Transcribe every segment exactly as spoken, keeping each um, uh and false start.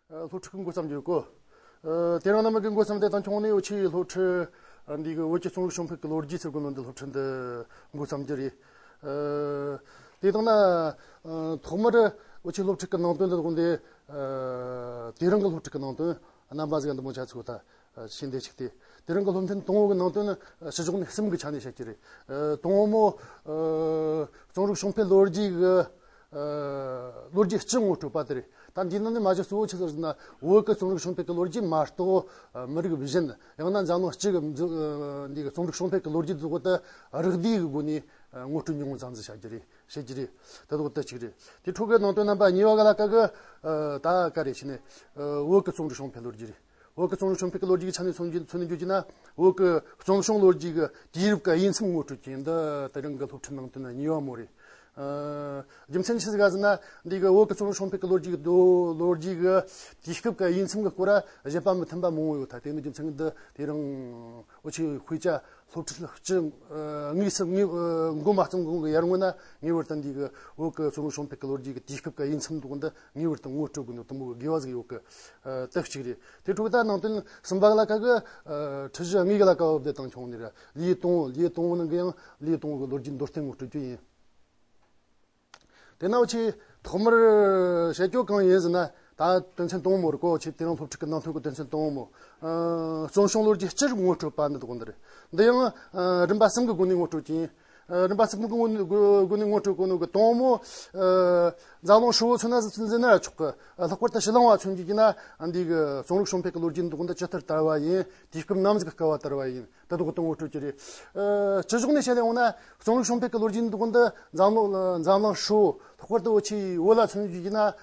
སློབ་ཁྲིད་ཀྱི་འགོ་བརྩམས་རྒྱུ་གོ། དེ་རིང་ནམ་གི་འགོ་བརྩམས་ཏེ་དང་ཁྱོང་ནས་འུ་ཆོའི་སློབ་ཁྲིད་འདི་གི་བོད་ཀྱི་རྩོམ་རིག་བྱུང་འཕེལ་གྱི་ལོ་རྒྱུས་ཟེར་གོ་ནོ་འདི་སློབ་ཁྲིད་འདི་འགོ་བརྩམས་རྒྱུ་རེད། དེ་དང་ན་ཐོག་མར་འུ་ཆོའི་སློབ་ཁྲིད་ཀྱི་ནང་དོན་འདི་དགོངས་ཏེ། དེ་རིང་གི་སློབ་ཁྲིད་ཀྱི་ནང་དོན་རྣམ་པ་ཟིག་འདི་མོ་ཆ་ཚུགས་ད། ཤིང་སྡེ་ཆིག་སྟེ། དེ་རིང་གི་སློབ་ཚན་དང་པོ་གི་ནང་དོན་ཕྱི་ཕྱོགས་ནས་གསུམ་གི་ཆ་ནས་བཤད་ཀྱི་རེད། དང་པོ་མོ། རྩོམ་རིག་བྱུང་འཕེལ་ལོ་རྒྱུས་གི་ལོ་རྒྱུས་སྤྱི་ངོ་སྤྲོད་པ་དེ་རེད། ད་འདིའི་ནང་ནས་མ་གཞི་གཙོ་བོ་ཆི་ཟིག་ཟེར་ན། བོད་ཀྱི་རྩོམ་རིག་བྱུང་འཕེལ་གྱི་ལོ་རྒྱུས་མ་གཏོགས། མི་རིགས་གཞན་ཡང་ན་འཛམ་གླིང་སྤྱི་གི་འཛུ་འདི་གི་རྩོམ་རིག་བྱུང་འཕེལ་གྱི་ལོ་རྒྱུས་འདི་ཚོ་དེ་རིགས་བསྡུས་ཀྱི་སྒོ་ནས་ངོ་སྤྲོད་ཉུང་ངུ་ཙམ་ཟིག་བྱ་རྒྱུ་རེད། བཤད་རྒྱུ་རེད། དེ་ཚོ་དེ་གཅིག་རེད། དེ་འཕྲོ་གི་ནང་དོན་རྣམ་པ་གཉིས་པ་ག་ལ་ཀ་གི། ད་ག་རེ་བྱས་ནས། བོད་ཀྱི་རྩོམ་རིག་བྱུང་འཕེལ་ལོ་རྒྱུས་རེད། བོད་ཀྱི་རྩོམ་རིག་བྱུང་འཕེལ་གྱི་ལོ་རྒྱུས་ཀྱི་ཆ་ནས་མཚོན་རྒྱུ་མཚོན་རྒྱུ་བྱས་ན། བོད་ཀྱི་རྩོམ་བྱུང་ལོ་རྒྱུས་ཀྱི་དུས་རབས་ཀྱི་དབྱེ་མཚམས་ངོ་སྤྲོད་ཀྱི་འདི་དེ་རིང་གི་སློབ་ཁྲིད་ནང་དོན་གཉིས་པ་མོ་རེད། རྒྱུ་མཚན་ཆི་ཟིག་ག་ཟེར་ན། འདི་གི་བོད་ཀྱི་རྩོམ་རིག་བྱུང་འཕེལ་གྱི་ལོ་རྒྱུས་ཀྱི་ལོ་རྒྱུས་ཀྱི་དུས་སྐབས་ཀྱི་དབྱེ་མཚམས་ཀྱི་སྐོར་བཞེད་པ་མི་མཐུན་པ་མང་བོ་ཡོད་ད། དེ་ནི་རྒྱུ་མཚན་གྱི་འདི་དེ་རིང་འུ་ཆོས་དཔེ་ཆ་སློབ་ཁྲིད་སྤྱི་དངོས་སུ་ངོ་མ་བརྩམས་གོང་གི་ཡར་སྔོན་ན་ངེས་པར་དུ་འདི་གི་བོད་ཀྱི་རྩོམ་རིག་བྱུང་འཕེལ་གྱི་ལོ་རྒྱུས་ཀྱི་དུས་སྐབས་ཀྱི་དབྱེ་མཚམས་འདུག་འདི་ངེས་པར་དུ་ངོ་སྤྲོད་དགོས་འདུག་དུམ་བུ་དགེ་བ་ཟིག་ཡོད་གི། དེ་གཅིག་རེད། དེ་འཕྲོ་ད་ནང་དོན་གསུམ་པ་ག་ལ་ཀ་གི། ཁྲི་བཞི་དངོས་ག་ལ་ཀ་བ་བདེ་དང་ཁྱོང་ནི་ར་ལི་ཡི་དང་པོ་ལི་ཡི་དང་པོ་ནང་གི་ཡང་ལི་ཡི་དང་པོ་གི་ལོ་རྒྱུས་མདོར་བསྟན་ངོ་སྤྲོད་རྒྱུ་ཡིན། དེ་ན་འུ་ཆོས་ཐོག་མར་བཤད་རྒྱུ་གང་ཡིན་ཟེར་ན། ད་དོན་ཚན་དང་པོ་མོ་རེད་གོ། ཆེ་དེ་རིང་སློབ་ཁྲིད་ཀྱི་ནང་དོན་གྱི་དོན་ཚན་དང་པོ་མོ། རྩོམ་བྱུང་ལོ་རྒྱུས་སྤྱིར་ངོ་སྤྲོད་པ་འདི་དགོངས་འདི་རེད། འདི་ཡང་རིམ་པ་གསུམ་གྱི་སྒོ་ནས་ངོ་སྤྲོད་ཀྱིན། རིམ་པ་གསུམ་གྱི་སྒོ་ནས་སྒོ་ནས་ངོ་སྤྲོད་གོ་ནོ་གི་དང་པོ་མོ། འཛམ་གླིང་ཧྲིལ་བོ་མཚོན་ན་ཟིག་མཚོན་ཟེར་ན་ཆོག་གི། ལྷག་པར་དུ་ཕྱི་གླིང་བ་མཚོན་རྒྱུ་ཡིན་ན། འདི་གི་རྩོམ་རིག་བྱུང་འཕེལ་གྱི་ལོ་རྒྱུས་འདི་དགོངས་འདི་ཇི་ལྟར་དར་བ་ཡིན། དུས་སྐབས་ནམ་ཟིག་གི་སྐབས་བ་དར་བ་ཡིན། དེ་དག་དང་ངོ་སྤྲོད་ཀྱི་རེད། སྤྱི་ཕྱོགས་ནས་བཤད་ཡོང་ན། རྩོམ་རིག་བྱུང་འཕེལ་གྱི་ལོ་རྒྱུས་འདི་དགོངས་འདི་འཛམ་གླིང་འཛམ་གླིང་ཧྲིལ་བོ། ལྷག་པར་དུ་འུ་ཆོའི་བོད་ལ་མཚོན་རྒྱུ་ཡིན་ན།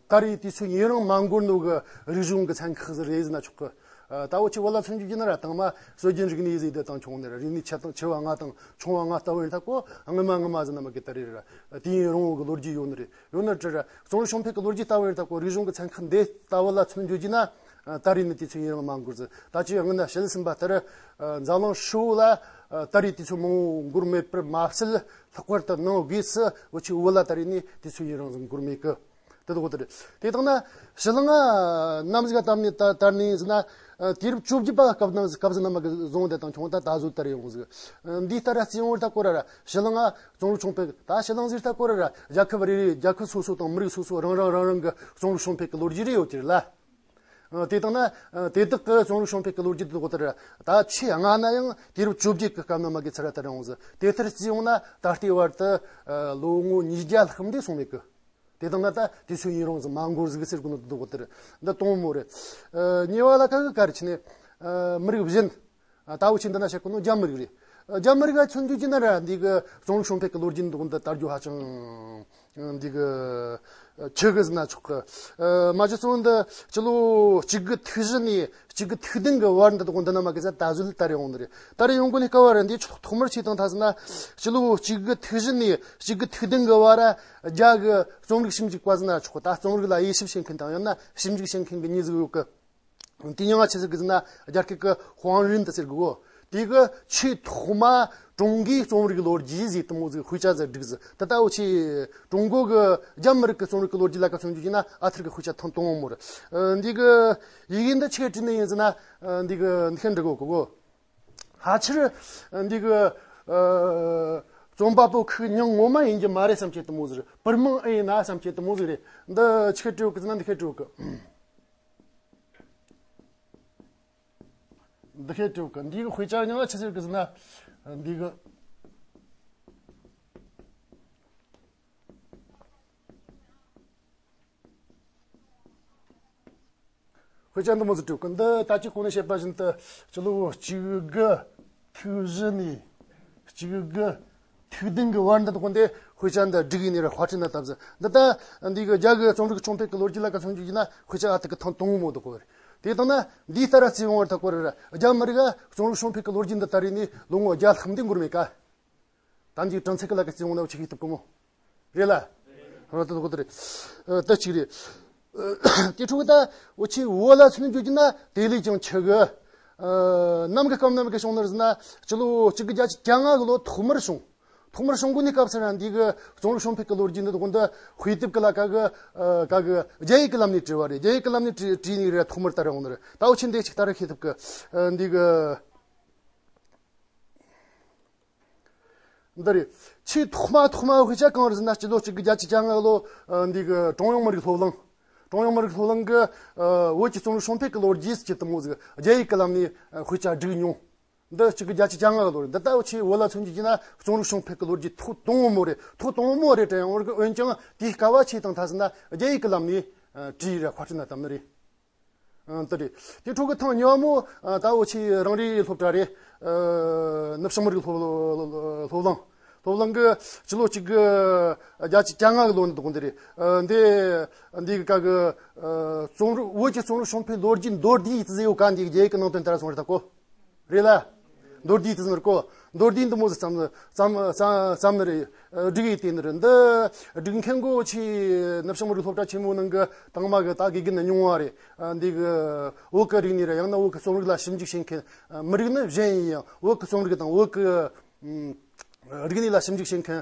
ད་རེས་དུས་ཚོད་ཡུན་རིང་མ་འགོར་ནོ་གི་རིག་གཞུང་གི་ཚན་ཁག་ཟིག་རེད་ཟེར་ན་ཆོག་གི། ད་འུ་ཆོའི་བོད་ལ་མཚོན་རྒྱུ་ཡིན་ན་ར། དང་མ་སྲོལ་རྒྱུན་རིག་གནས་ཟེར་དེ་དང་ཁྱོང་ནི་ར། རིག་གནས་ཆེ་དང་ཆེ་བ་ལྔ་དང་ཆུང་བ་ལྔ་ལྟ་བུ་ཡིན་ད་གོ། སྔ་མ་སྔ་མ་ཟེར་ན་མ་གི་ད་རེད་ར། དུས་ཡུན་རིང་བོ་གི་ལོ་རྒྱུས་ཡོད་ནི་རེད། ཡོད་ནི་ཅི་ར། རྩོམ་རིག་བྱུང་འཕེལ་གྱི་ལོ་རྒྱུས་ལྟ་བུ་ཡིན་ད་གོ། རིག་གཞུང་གི་ཚན་ཁག་འདི་ལྟ་བུ་ལ་མཚོན་རྒྱུ་ཡིན་ན། ད་རེས་ནི་དུས་ཚོད་ཡུན་རིང་མ་འགོར་ཟིག་ད་ཅི་སྔོན་ན་བཤད་ཟིན་པ་ལྟར། འཛམ་གླིང་ཧྲིལ་བོ་ལ་ད་རེས་དུས་ཚོད་མང་བོ་འགོར་མེད་པར་མ་ཟད། ལྷག་པར་དུ་ནང་སྒོས་སུ་འུ་ཆོའི་བོད་ལ་ད་རེས་ནི་དུས་ཚོད་ཡུན་རིང་ཟིག་འགོར་མེད་གི། དེ་དག་དེ་རེད། དེ་དང་ན་ཕྱི་གླིང་ང་ནམ་ཟིག་ག་དར་ནི་ད་དར་ནི་ཟེར་ན། དུས་རབས་བཅོ་བརྒྱད་པ་སྐབས་ནང་སྐབས་ཟིག་ནམ་གི་བཟུང་དེ་དང་ཁྱོང་ད་ད་གཟོད་དར་ཡོང་ཟིག་འདིའི་ལྟར་ར་བརྩི་ཡོང་བར་ད་གོ་ར་ར། ཕྱི་གླིང་ང་རྩོམ་རིག་བྱུང་འཕེལ། ད་ཕྱི་གླིང་ཟེར་ད་གོ་ར་ར། རྒྱལ་ཁབ་རེ་རེ་རྒྱལ་ཁབ་སོ་སོ་དང་མི་རིགས་སོ་སོ་རང་རང་རང་རང་གི་རྩོམ་རིག་བྱུང་འཕེལ་གི་ལོ་རྒྱུས་རེ་ཡོད་ཀྱི་རེད་ལ། དེ་དང་ན་དེ་དག་གི་རྩོམ་རིག་བྱུང་འཕེལ་གི་ལོ་རྒྱུས་དེ་དག་དེ་ར། ད་ཆེས་སྔ་ན་ཡང་དུས་རབས་བཅོ་བརྒྱད་གི་སྐབས་ནམ་གི་ཚུར་ར་དར་ཡོང་ཟིག་དེ་ལྟར་བརྩི་ཡོང་ན་ད་ལྟའི་བར་དུ་ལོ་ངོ་ཉིས་བརྒྱ་ལྷག་འདས་སོང་མེད་གི། དེ་དང་ན་ད་དུས་ཚོད་ཡུན་རིང་ཟིག་མ་འགོར་ཟིག་ཟེར་གོ་ནོ་དེ་དག་དེ་རེད། འདི་དང་པོ་མོ་རེད། གཉིས་པ་ལ་ཁ་གི་ག་རེ་བྱས་ནས། མི་རིགས་གཞན། ད་འུ་ཆོས་འདི་ན་བཤད་གོ་ནོ་རྒྱ་མི་རིགས་རེད། རྒྱ་མི་རིགས་ལ་མཚོན་རྒྱུ་ཡིན་ན་ར། འདི་གི་རྩོམ་རིག་བྱུང་འཕེལ་གི་ལོ་རྒྱུས་འདི་དག་འདི་དར་རྒྱུ་ཧ་ཅང་འདི་གི་ཆེ་གི་ཟེར་ན་ཆོག་གི། མ་གཞི་གཙོ་བོ་འདི་སྤྱི་ལོ་གཅིག་དགུ་ཐིག་བཞི་ནས་གཅིག་དགུ་ཐིག་བདུན་གི་བར་འདི་དག་འདི་ན་མ་གི་ཟེར་ད་གཟོད་དར་ཡོང་ནི་རེད། དར་ཡོང་གོ་ནི་སྐབས་བ་ར། འདི་ཐོག་མར་ཆེ་དང་ཐ་ཟེར་ན། སྤྱི་ལོ་གཅིག་དགུ་ཐིག་བཞི་ནས་གཅིག་དགུ་ཐིག་བདུན་གི་བར་ར། རྒྱ་གི་རྩོམ་རིག་ཞིབ་འཇུག་པ་ཟེར་ན་ཆོག་ད་རྩོམ་རིག་ལ་དབྱེ་ཞིབ་བྱེད་མཁན་དང་ཡང་ན་ཞིབ་འཇུག་བྱེད་མཁན་གི་གཉིས་ཟིག་ཡོད་གི། དེ་མྱིང་ང་ཆི་ཟེར་གི་ཟེར་ན་རྒྱ་སྐད་ཀྱི་ཧུའང་རིན་ཏི་ཟེར་གི་གོ། དེ་གི་ཆེས་ཐོག་མ་ཀྲུང་གོའི་རྩོམ་རིག་ལོ་རྒྱུས་ཟེར་དེ་མོ་ཟིག་དཔེ་ཆ་ཟིག་བསྒྲིགས་ཟིག་ད་ལྟ་འུ་ཆོས་ཀྲུང་གོ་གི་རྒྱ་མི་རིགས་ཀྱི་རྩོམ་རིག་གི་ལོ་རྒྱུས་ལ་ཁ་མཚོན་རྒྱུ་ཡིན་ན་ཨ་ཐུར་གི་དཔེ་ཆ་ཐེངས་དང་པོ་མོ་རེད། འདི་གི་ཡི་གེ་འདི་ཆི་བྲིས་ནི་ཡིན་ཟེར་ན། འདི་གི་འདི་ཁ་འབྲི་གོ་གི་གོ། ཕལ་ཆེར་འདི་གི་རྩོམ་པ་པོ་ཁོའི་མྱིང་ངོ་མ་ཡིན་རྒྱུ་མ་རེད་བསམ་ཆེད་དེ་མོ་ཟིག་རེད། བུར་མིང་ཨེ་ཡིན་ན་བསམ་ཆེད་དེ་མོ་ཟིག་རེད། འདི་ཆི་ཁ་བྲིས་གི་ཟེར་ན་འདི་ཁ་བྲིས་གི། འདི་ཁའི་དྲུག་གི་འདི་གི་དཔེ་ཆ་རྙིང་བ་ཆི་ཟེར་གི་ཟེར་ན། འདི་གི་དཔེ་ཆ་འདི་མོ་ཟིག་དྲུག་གི་འདི་ད་ཅི་གོང་ནས་བཤད་པ་བཞིན་དུ་སྤྱི་ལོ་གཅིག་དགུ་ཐིག་བཞི་ནས་གཅིག་དགུ་ཐིག་བདུན་གི་བར་འདི་དགོན་དེ་དཔེ་ཆ་འདི་བསྒྲིགས་ཡིན་ནི་ར་དཔར་སྐྲུན་ན་བཏབ་ཟིན། འདི་ལྟ་འདི་གི་རྒྱ་གི་རྩོམ་རིག་བྱུང་འཕེལ་གི་ལོ་རྒྱུས་ལ་ཁ་མཚོན་རྒྱུ་ཡིན་ན་དཔེ་ཆ་ཨ་ཐུར་གི་ཐེངས་དང་པོ་མོ་འདུག་གོ་རེད། དེ་དང་ན་འདིའི་ལྟར་ར་བརྩི་ཡོང་བར་ཐག་གོ་རེད་ར། རྒྱ་མི་རིགས་རྩོམ་རིག་བྱུང་འཕེལ་གི་ལོ་རྒྱུས་འདི་ལྟར་རེད་ནི་ལོ་ངོ་བརྒྱ་ལྷག་འདི་འགོར་མེད་ཀ། ད་འདི་གྲངས་ཚད་གི་ལ་ཁ་བརྩི་ཡོང་ན་འུ་ཆོས་ཤེས་ཐུབ་གི་མོ། རེད་ལ། རང་ལྟ་དགོས་རེད། ད་གཅིག་རེད། དེ་འཕྲོ་ད་འུ་ཆོས་བོད་ལ་མཚོན་རྒྱུ་ན་དེ་ལས་ཀྱང་ཆེ་གི། ནམ་གི་སྐབས་ནམ་གི་བྱུང་ནི་རེད་ཟེར་ན་སྤྱི་ལོ་གཅིག་དགུ་བརྒྱད་ཅུ་གྱ་ལྔ་གི་ལོ་ཐོག་མར་བྱུང་། ཐོག་མར་བྱུང་དགོས་ནི་སྐབས་སུ་ར་འདི་གི་རྩོམ་རིག་བྱུང་འཕེལ་གྱི་ལོ་རྒྱུས་འདི་དགོན་དུ་དཔེ་དེབ་ཀྱི་ལ་ཀ་གི་ཀ་གི་རྒྱ་ཡིག་གི་ལམ་ནས་བྲིས་པ་རེད། རྒྱ་ཡིག་གི་ལམ་ནས་བྲིས་བྲིས་ནས་རེད། ཐོག་མར་ད་ར་འོང་ནི་རེད། ད་འུ་ཆེ་འདི་ཅིག་ད་ར་ཤེས་ཐུབ་གི་འདི་གི་འདི་རེད། ཆེས་ཐོག་མ་ཐོག་མ་དཔེ་ཆ་གང་རེད་ཟེར་ན། སྤྱི་ལོ་གཅིག་དགུ་བརྒྱད་ཅུ་གྱ་ལྔ་ལོ་འདི་གི་ཀྲུང་དབྱང་མི་རིགས་སློབ་གླིང་། ཀྲུང་དབྱང་མི་རིགས་སློབ་གླིང་གི་བོད་ཀྱི་རྩོམ་རིག་བྱུང་འཕེལ་གྱི་ལོ་རྒྱུས་ཟེར་གྱི་དེ་མོ་ཟིག་རྒྱ་ཡིག་གི་ལམ་ནས་དཔེ་ཆ་བསྒྲིགས་མྱོང་། འདི་གཅིག་དགུ་བརྒྱད་ཅུ་གྱ་ལྔ་གི་ལོ་རེད། འདི་ལྟ་བུ་ཆེས་བོད་ལ་མཚོན་རྒྱུ་ཡིན་ན་རྩོམ་རིག་བྱུང་འཕེལ་གྱི་ལོ་རྒྱུས་ཐོག་དང་པོ་མོ་རེད། ཐོག་དང་པོ་མོ་རེད་དྲ་ཡང་བར་གི་འོན་ཀྱང་དེའི་སྐབས་བ་ཆེ་དང་མཐའ་ཟིན་ན་རྒྱ་ཡིག་གི་ལམ་ནས་བྲིས་ར་དཔར་སྐྲུན་ན་བཏང་ནི་རེད། ཨང་། དེ་རེད། དེ་འཕྲོ་གི་ཐེངས་གཉིས་པ་མོ་ད་འུ་ཆེ་རང་རེའི་སློབ་གྲྭ་རེད། ནུབ་བྱང་མི་རིགས་སློབ་སློབ་གླིང་། སློབ་གླིང་གི་སྤྱི་ལོ་གཅིག་དགུ་བརྒྱད་ཅུ་གྱ་ལྔ་གི་ལོ་ནས་འདུག་འདི་རེད། འདི་འདི་གི་ཀ་གི་རྩོམ་རིག་བོད་ཀྱི་རྩོམ་རིག་བྱུང་འཕེལ་ལོ་རྒྱུས་མདོར་བསྡུས་ཡིག་ཚད་ཟེར་ཡོད་ཀ་འདི་གི་རྒྱ་ཡིག་གི་ནང་དོན་ལྟར་སོང་རེད་ད་གོ། རེད་ལ། མདོར་བསྡུས་དེ་ཟེར་གོ། མདོར་བསྡུས་འདི་མོ་ཟིག་ཙམ་ཙམ་ཙམ་ཙམ་ནི་རེད། སྒྲིག་ཡིག་དེ་ནི་རེད། འདི་སྒྲིག་མཁན་གོ་ཆེ་ནུབ་བྱང་མི་རིགས་སློབ་གྲྭ་ཆེན་མོ་ནང་གི་དང་མ་གི་ད་དགེ་རྒན་ཉུང་བ་རེད། འདི་གི་བོད་གི་རིག་གནས་རེད། ཡང་ན་བོད་གི་རྩོམ་རིག་ལ་ཞིབ་འཇུག་བྱེད་མཁན་མི་རིགས་ནི་གཞན་ཡིན་ཡང་བོད་གི་རྩོམ་རིག་དང་བོད་གི་རིག་གནས་ལ་ཞིབ་འཇུག་བྱེད་མཁན་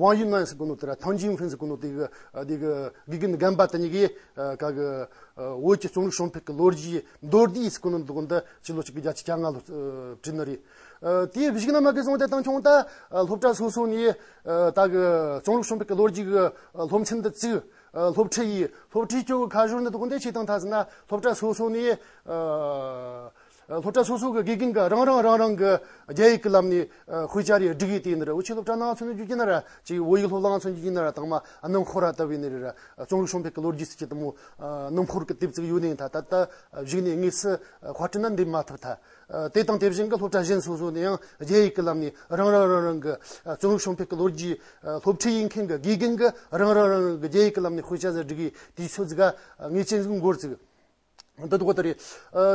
ཝང་ཡུན་ནན་ཟེར་གོ་ནོ་དེ་ར་ཐང་ཅིན་ཧྥིན་ཟེར་གོ་ནོ་དེ་གི་དེ་གི་དགེ་རྒན་རྒན་པ་དེ་གཉིས་ཀྱིས་ཀ་གི་བོད་ཀྱི་རྩོམ་རིག་བྱུང་འཕེལ་གྱི་ལོ་རྒྱུས་མདོར་བསྡུས་ཟེར་གོ་ནོ་འདུག་འདི་སྤྱི་ལོ་གཅིག་དགུ་བརྒྱད་ཅུ་གྱ་ལྔ་ལོ་བྲིས་ནི་རེད། དེའི་གཞུག་ན་མ་གི་བཟུང་དེ་དང་ཁྱོང་ད་སློབ་གྲྭ་སོ་སོ་ནས་ད་གི་རྩོམ་རིག་བྱུང་འཕེལ་གྱི་ལོ་རྒྱུས་ཀྱི་སློབ་ཚན་འདི་བཙུགས། སློབ་ཁྲིད་ཡིས། སློབ་ཁྲིད་སྐྱོ་གི་ཁ་ཞོར་འདི་དགོན་དེ་ཆེ་དང་མཐའ་ཟིན་ན་སློབ་གྲྭ་སོ་སོ་ནས་སློབ་གྲྭ་སོ་སོ་གི་དགེ་རྒན་གྱིས་རང་རང་རང་རང་གི་རྒྱ་ཡིག་གི་ལམ་ནས་དཔེ་ཆ་རེ་སྒྲིག་ཡས་དེ་ནི་རེད། འུ་ཆོའི་སློབ་གྲྭ་ནང་མཚོན་རྒྱུ་ཡིན་ན་ར་ཅིག་བོད་ཡིག་སློབ་གླིང་མཚོན་རྒྱུ་ཡིན་ན་ར་དང་མ་སྣུམ་འཁོར་ར་ལྟ་བུ་ཡིན་ནི་རེད་ར། རྩོམ་རིག་བྱུང་འཕེལ་གྱི་ལོ་རྒྱུས་ཟེར་གྱི་དེ་མོ་སྣུམ་འཁོར་གྱི་དེབ་ཅིག་ཡོད་ནི་ཡིན་ད། ད་ལྟ་གཞུག་ནས་དངོས་སུ་དཔར་སྐྲུན་ན་འདེམས་མ་ཐུབ་ད། དེ་དང་དེ་བཞིན་གྱི་སློབ་གྲྭ་གཞན་སོ་སོ་ནས་ཡང་རྒྱ་ཡིག་གི་ལམ་ནས་རང་རང་རང་རང་གི་རྩོམ་རིག་བྱུང་འཕེལ་གྱི་ལོ་རྒྱུས་སློབ་ཁྲིད་ཡིན་མཁན་གྱི་དགེ་རྒན་གྱིས་རང་རང་རང་རང་གི་རྒྱ་ཡིག་གི་ལམ་ནས་དཔེ་ཆ་ཟིག་སྒྲིག་གི་དུས་ཚོད་ཟིག་ག་ངེས་ཅན་ཟིག་འགོར་ཟིག་འདི་དག་ད་རེད།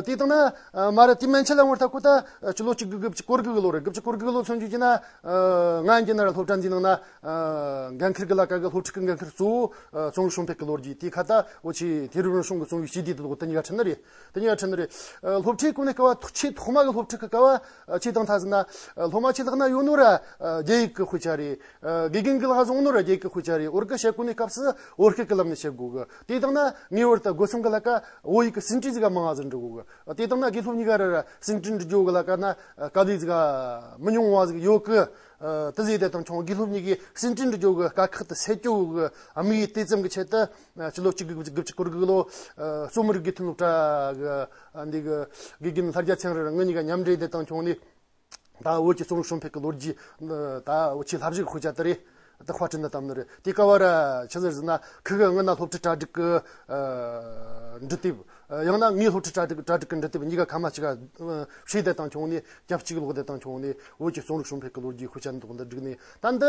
དེ་དང་ན་མ་ར་དེ་མན་ཆད་ལ་ངོར་ཐག་གོ་ད་སྤྱི་ལོ་གཅིག་དགུ་དགུ་བཅུ་གོ་དགུ་གི་ལོ་རེད། དགུ་བཅུ་གོ་དགུ་གི་ལོ་མཚོན་རྒྱུ་ཡིན་ན་ང་འགྱུར་ན་ར་སློབ་གྲྭ་འདི་ནང་ན་འགན་འཁུར་གི་ལ་ཀ་གི་སློབ་ཁྲིད་གི་འགན་འཁུར་གཙོ་བོ་རྩོམ་རིག་བྱུང་འཕེལ་གྱི་ལོ་རྒྱུས་དེ་ཁ་ད་འུ་ཆོའི་དུས་རབས་རིམ་བྱུང་གི་རྩོམ་ཡིག་སྤྱི་དེ་དེ་དག་ད་གཉིས་ཀ་ཁྲིད་ནི་རེད། དེ་གཉིས་ཀ་ཁྲིད་ནི་རེད། སློབ་ཁྲིད་གོ་ནས་སྐབས་བ་ཆེས་ཐོག་མ་གི་སློབ་ཁྲིད་གི་སྐབས་བ་ཆེ་དང་མཐའ་ཟིན་ན་སློབ་མ་ཆེ་ལག་ན་ཡོད་ནོ་ར་རྒྱ་ཡིག་གི་དཔེ་ཆ་རེད། དགེ་རྒན་གི་ལག་བཟུང་ནོ་ར་རྒྱ་ཡིག་གི་དཔེ་ཆ་རེད། བོད་གི་བཤད་གོ་ནས་སྐབས་སུ་བོད་སྐད་གི་ལམ་ནས་བཤད་དགོས་གི། དེ་དང་ན་ངེས་པར་དུ་སྒོ་སམ་གི་ལ་ཀ་བོད་ཡིག་གི་ཟིན་བྲིས་ཟིག་ག་མང་ང་ཟིག་འབྲི་དགོས་གི། དེ་དང་ན་དགེ་སློབ་གཉིས་ཀ་ར་ར་ཟིན་བྲིས་འབྲི་རྒྱུ་གི་ལ་ཀ་ན་དཀའ་ལས་ཟིག་ག་མི་ཉུང་བ་ཟིག་ཡོད་གི། དེ་ཟིག་དེ་དང་ཁྱོང་དགེ་སློབ་གཉིས་ཀྱིས་ཟིན་བྲིས་འབྲི་རྒྱུ་གི་དཀའ་ཁག་དེ་སེལ་རྒྱུ་གི་དམིགས་ཡུལ་དེ་ཙམ་གི་ཆེད་དུ་སྤྱི་ལོ་གཅིག་དགུ་བཅུ་གོ་དགུ་ལོ་རྩོམ་རིག་དགེ་ཐོན་སློབ་གྲྭ་གི་འདི་གི་དགེ་རྒན་ལྷ་རྒྱལ་ཚེ་རིང་ར་ངེད་གཉིས་ཀ་མཉམ་འབྲེལ་དེ་དང་ཁྱོང་ནས། ད་བོད་ཀྱི་རྩོམ་རིག་བྱུང་འཕེལ་གྱི་ལོ་རྒྱུས་ནི་ད་འུ་ཆོའི་བསླབ་གཞི་གི་དཔེ་ཆ་དེ་རེད། ད་དཔར་སྐྲུན་ན་བཏང་ནི་རེད། དེ་སྐབས་བ་ར་ཆི་ཟེར་ཟེར་ན་ཁི་གེ་སྔོན་ན་སློབ་ཁྲིད་གྲ་སྒྲིག་གི་འབྲི་དེབ། ཡང་ན་ངའི་སློབ་ཁྲིད་གྲ་སྒྲིག་གྲ་སྒྲིག་གི་འབྲི་དེབ་གཉིས་ཀ་ཁ་མ་གཅིག་ག་བྱས་དེ་དང་ཁྱོང་ནས་རྒྱབ་གཅིག་ལོག་དེ་དང་ཁྱོང་ནས་བོད་ཀྱི་རྩོམ་རིག་བྱུང་འཕེལ་གྱི་ལོ་རྒྱུས་དཔེ་ཆ་འདི་དག་འདི་བསྒྲིགས་ནས་ད་འདི།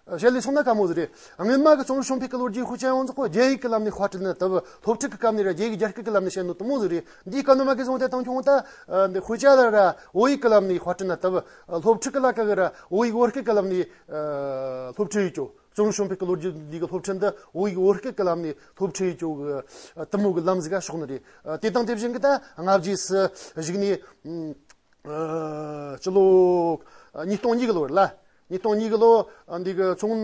བཤད་ལས་སོང་ན་དཀའ་མོ་ཟིག་རེད། སྔོན་མ་གི་རྩོམ་རིག་བྱུང་འཕེལ་གི་ལོ་རྒྱུས་དཔེ་ཆ་ཡོངས་རྫོགས་པོ་རྒྱ་ཡིག་གི་ལམ་ནས་དཔར་སྐྲུན་ན་བཏབ། སློབ་ཁྲིད་གི་སྐབས་ནས་ར་རྒྱ་ཡིག་རྒྱ་སྐད་གི་ལམ་ནས་བཤད་ནོ་དེ་མོ་ཟིག་རེད། འདིའི་སྐབས་ནས་མ་གི་བཟུང་དེ་དང་ཁྱོང་ད་འདི་དཔེ་ཆ་ལ་ར་བོད་ཡིག་གི་ལམ་ནས་དཔར་སྐྲུན་ན་བཏབ། སློབ་ཁྲིད་གི་ལ་ཀ་གི་ར་བོད་ཡིག་བོད་སྐད་གི་ལམ་ནས་སློབ་ཁྲིད་ཡོད་ཀྱོ། རྩོམ་རིག་བྱུང་འཕེལ་གི་ལོ་རྒྱུས་འདི་གི་སློབ་ཁྲིད་འདི་བོད་ཡིག་བོད་སྐད་གི་ལམ་ནས་སློབ་ཁྲིད་ཡོད་ཀྱོ་གི་དེ་མོ་གི་ལམ་ཟིག་ག་ཕྱོགས་ནི་རེད། དེ་དང་དེ་བཞིན་གི་ད་སྔ་རྗེས་སུ་གཞུག་ནས། ཨ། སྤྱི་ལོ་ཉིས་སྟོང་གཉིས་གི་ལོ་རེད་ལ། ཉིས་སྟོང་གཉིས་གི་ལོ་འདི་གི་མཚོ་སྔོན་